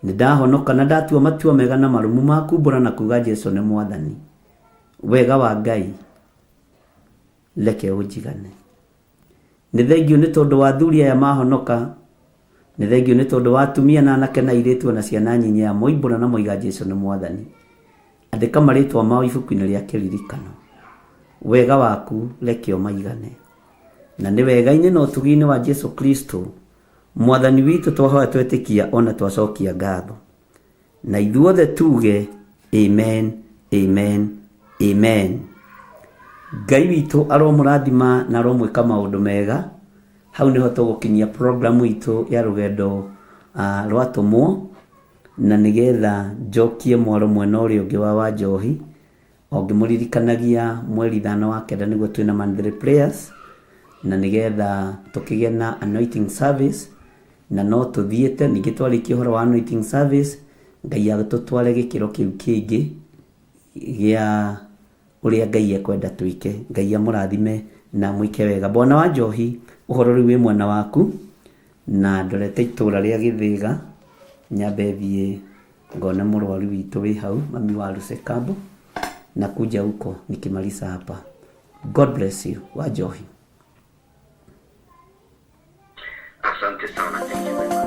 Nĩ ndahonoka na ndatua matua mega na marũmu ma kumbũra na kuga Jesu nĩ mwathani. Wega wa Ngai reke ũnjigane. Nĩ thengiũ nĩ tondũ wa athuri aya mahonoka. Nĩ thengiũ nĩ tondũ wa atumia na anake na airĩtu ona ciana nyinyi aya moimbũra na moiga Jesu nĩ mwathani. Andĩka marĩtwa mao ibuku-inĩ rĩa kĩririkano. Wega waku reke ũmaigane. Na nĩ wega-inĩ na ũtugi-inĩ wa Jesu Kristo mwathani witũ twahoya twetĩkia ona twacokia ngatho. Na ithuothe tuge amen, amen, amen. Ngai witũ aromũrathima na aromwĩka maũndũ mega. Hau nĩho tũgũkinyia programu itũ ya rũgendo rwatũmwo, na nĩgetha njokie mwaro mwena ũrĩa ũngĩ wa Wanjohi, o ngĩmũririkanagia mweri 5 wa 9 nĩguo twĩna monthly prayers, na nĩgetha tũkĩgĩe na anointing service, na no tũthiĩte ningĩ twarĩkia ũhoro wa anointing service, Ngai agĩtũtware gĩkĩro kĩu kĩngĩ gĩa ũrĩa Ngai ekwenda twĩke. Ngai amũrathime na mwĩke wega. Bwana wa Njohi, ũhoro rĩu wĩ mwena waku, na ndorete itũra rĩa Gĩthĩga, nyambe thiĩ ngone mũrwaru witũ wĩ hau, mami wa Lusekambo, na kuja huko nikimaliza hapa. God bless you, wa Njohi. Asante sana, thank you very much.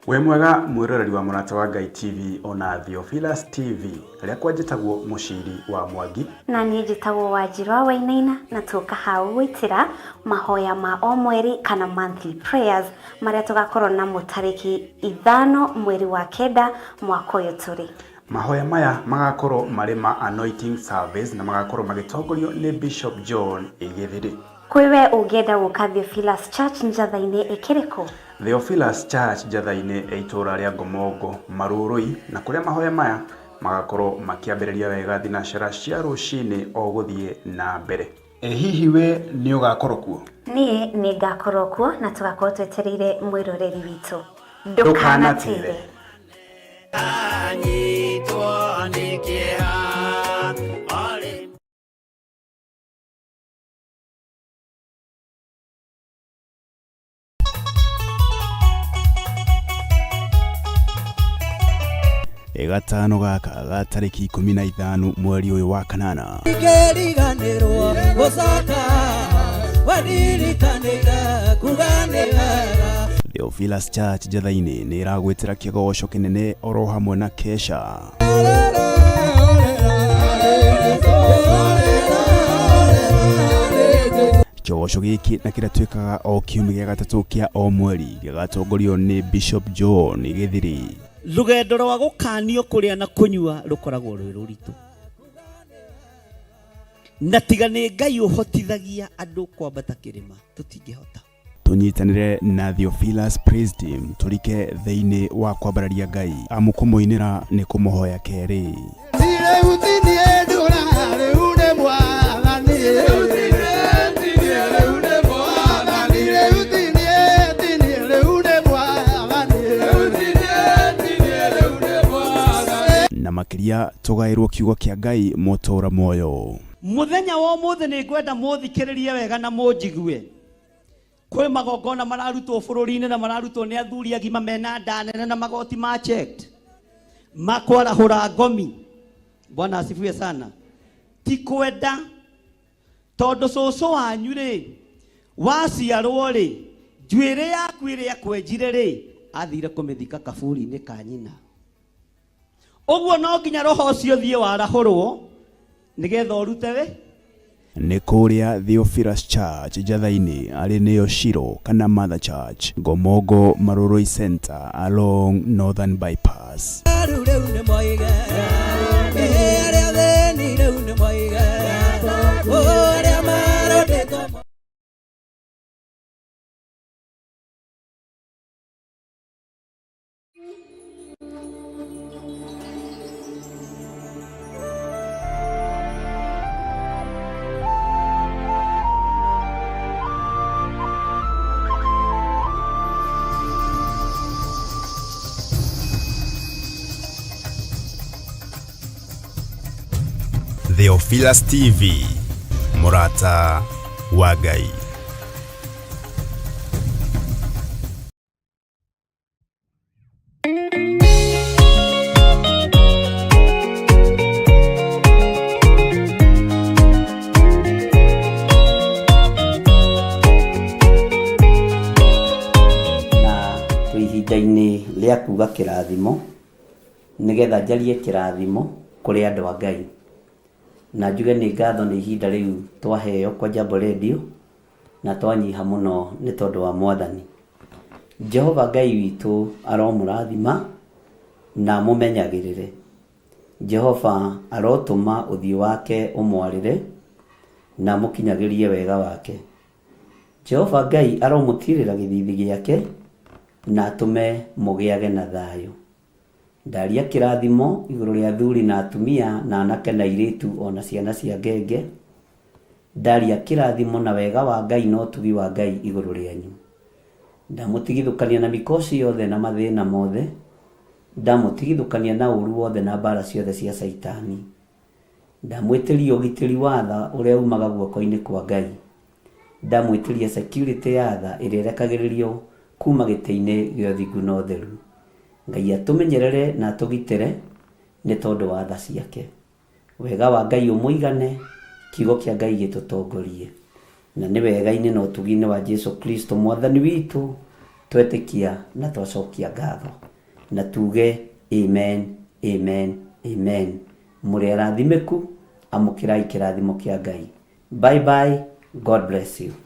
Wĩ mwega mwĩroreri wa Mũrata wa Ngai TV ona Theophilus TV, rĩakwa njĩtagwo Mũciri wa Mwangi, na niĩ njĩtagwo Wanjirũ wa Wainaina, na tũka hau gwĩtĩra mahoya ma o mweri kana monthly prayers marĩa tũgakorwo namo tarĩki 5 mweri wa 9 mwaka ũyũ tũrĩ. Mahoya maya magakorwo marĩ ma anointing service na magakorwo magĩtongorio nĩ Bishop John Githiri. Kwĩ we ũngĩenda gũka Theophilus Church Njatha-inĩ ĩkĩrĩkũ? Theophilus Church Njatha-inĩ ya itũũra rĩa Ngomongo Marurui, na kũrĩa mahoya maya magakorwo makĩambĩrĩria wega thinacara cia rũcinĩ o gũthiĩ na mbere. Hihi we nĩ ũgakorwo kuo? Niĩ nĩ ngakorwo kuo na tũgakorwo twetereire mwĩroreri witũ. Ndũkanatĩre. Anyitwo nĩ kĩeha arĩ Gatano gaka ga tarĩki 15 mweri ũyũ wa 8. Ngeriganĩrwo gũcoka wanirikanĩire kuga nĩ wega. Theophilus Church Njatha-inĩ nĩ ĩragwĩtĩra kĩgoco kĩnene oro hamwe na kesha. Kĩgoco gĩkĩ na kĩrĩa twĩkaga o kiumia gĩa gatatũ kĩa o mweri gĩgatongorio nĩ Bishop John Githiri. Rũgendo rwa gũkanio kũrĩa na kũnyua rũkoragwo rwĩ rũritũ, na tiga nĩ Ngai ũhotithagia andũ kwambata kĩrĩma tũtingĩhota. Tũnyitanĩre na Theophilus Praise Team tũrike thĩinĩ wa kwambararia Ngai, amu kũmũinĩra nĩ kũmũhoya kerĩ. Na makĩria tũgaĩrwo kiugo kĩa Ngai mũtũra muoyo. Mũthenya wa ũmũthĩ nĩ ngwenda mũthikĩrĩrie wega na mũnjigue. Kwĩ magongona mararutwo bũrũri-inĩ na mararutwo nĩ athuri agima mena nda nene na magoti ma checked makwarahũra ngomi. Bwana asifiwe sana. Ti kwenda tondũ cũcũ wanyu rĩ waciarwo rĩ njuĩrĩ yaku ĩrĩa kwenjire rĩ athire kũmĩthika kaburi-inĩ ka nyina. Ũguo no nginya roho ũcio thiĩ warahũrwo nĩgetha ũrute we. Nĩ kũrĩa Theophilus Church Njatha-inĩ arĩ nĩyo Shiro kana Mother Church, Ngomongo Marurui Center along Northern Bypass. Rĩu nĩ moige, arĩa athĩni rĩu nĩ moige, arĩa marondĩtwo. Theophilus TV mũrata wa Ngai. Na twĩ ihinda-inĩ rĩa kuga kĩrathimo nĩgetha njarie kĩrathimo kũrĩ andũ a Ngai na njuge nĩ ngatho nĩ ihinda rĩu twaheo kwa Jambo Radio na twanyiha mũno nĩ tondũ wa Mwathani. Jehova Ngai witũ aromũrathima na amũmenyagĩrĩre. Jehova arotũma ũthiũ wake ũmwarĩre na amũkinyagĩrie wega wake. Jehova Ngai aromũtiirĩra gĩthithi gĩake na atũme mũgĩage na thayũ. Ndaria kĩrathimo igũrũ rĩa athuri na atumia na anake na airĩtu ona ciana cia ngenge. Ndaria kĩrathimo na wega wa Ngai na ũtugi wa Ngai igũrũ rĩanyu. Ndamũtigithũkania na mikosi yothe na mathĩna mothe. Ndamũtigithũkania na ũru wothe na mbara ciothe cia Caitani. Ndamwĩtĩria ũgitĩri wa tha ũrĩa umaga guoko-inĩ kwa Ngai. Ndamwĩtĩria security ya tha ĩrĩa ĩrekagĩrĩrio kuma gĩtĩ-inĩ gĩa ũthingu na ũtheru. Ngai atũmenyerere na atũgitĩre nĩ tondũ wa tha ciake. Wega wa Ngai ũmũigane, kiugo kĩa Ngai gĩtũtongorie. Na nĩ wega-inĩ na ũtugi-inĩ wa Jesu Kristo Mwathani witũ twetĩkia na twacokia ngatho. Na tuge amen, amen, amen. Mũrĩ arathimĩku, amũkĩrai kĩrathimo kĩa Ngai. Bye bye, God bless you.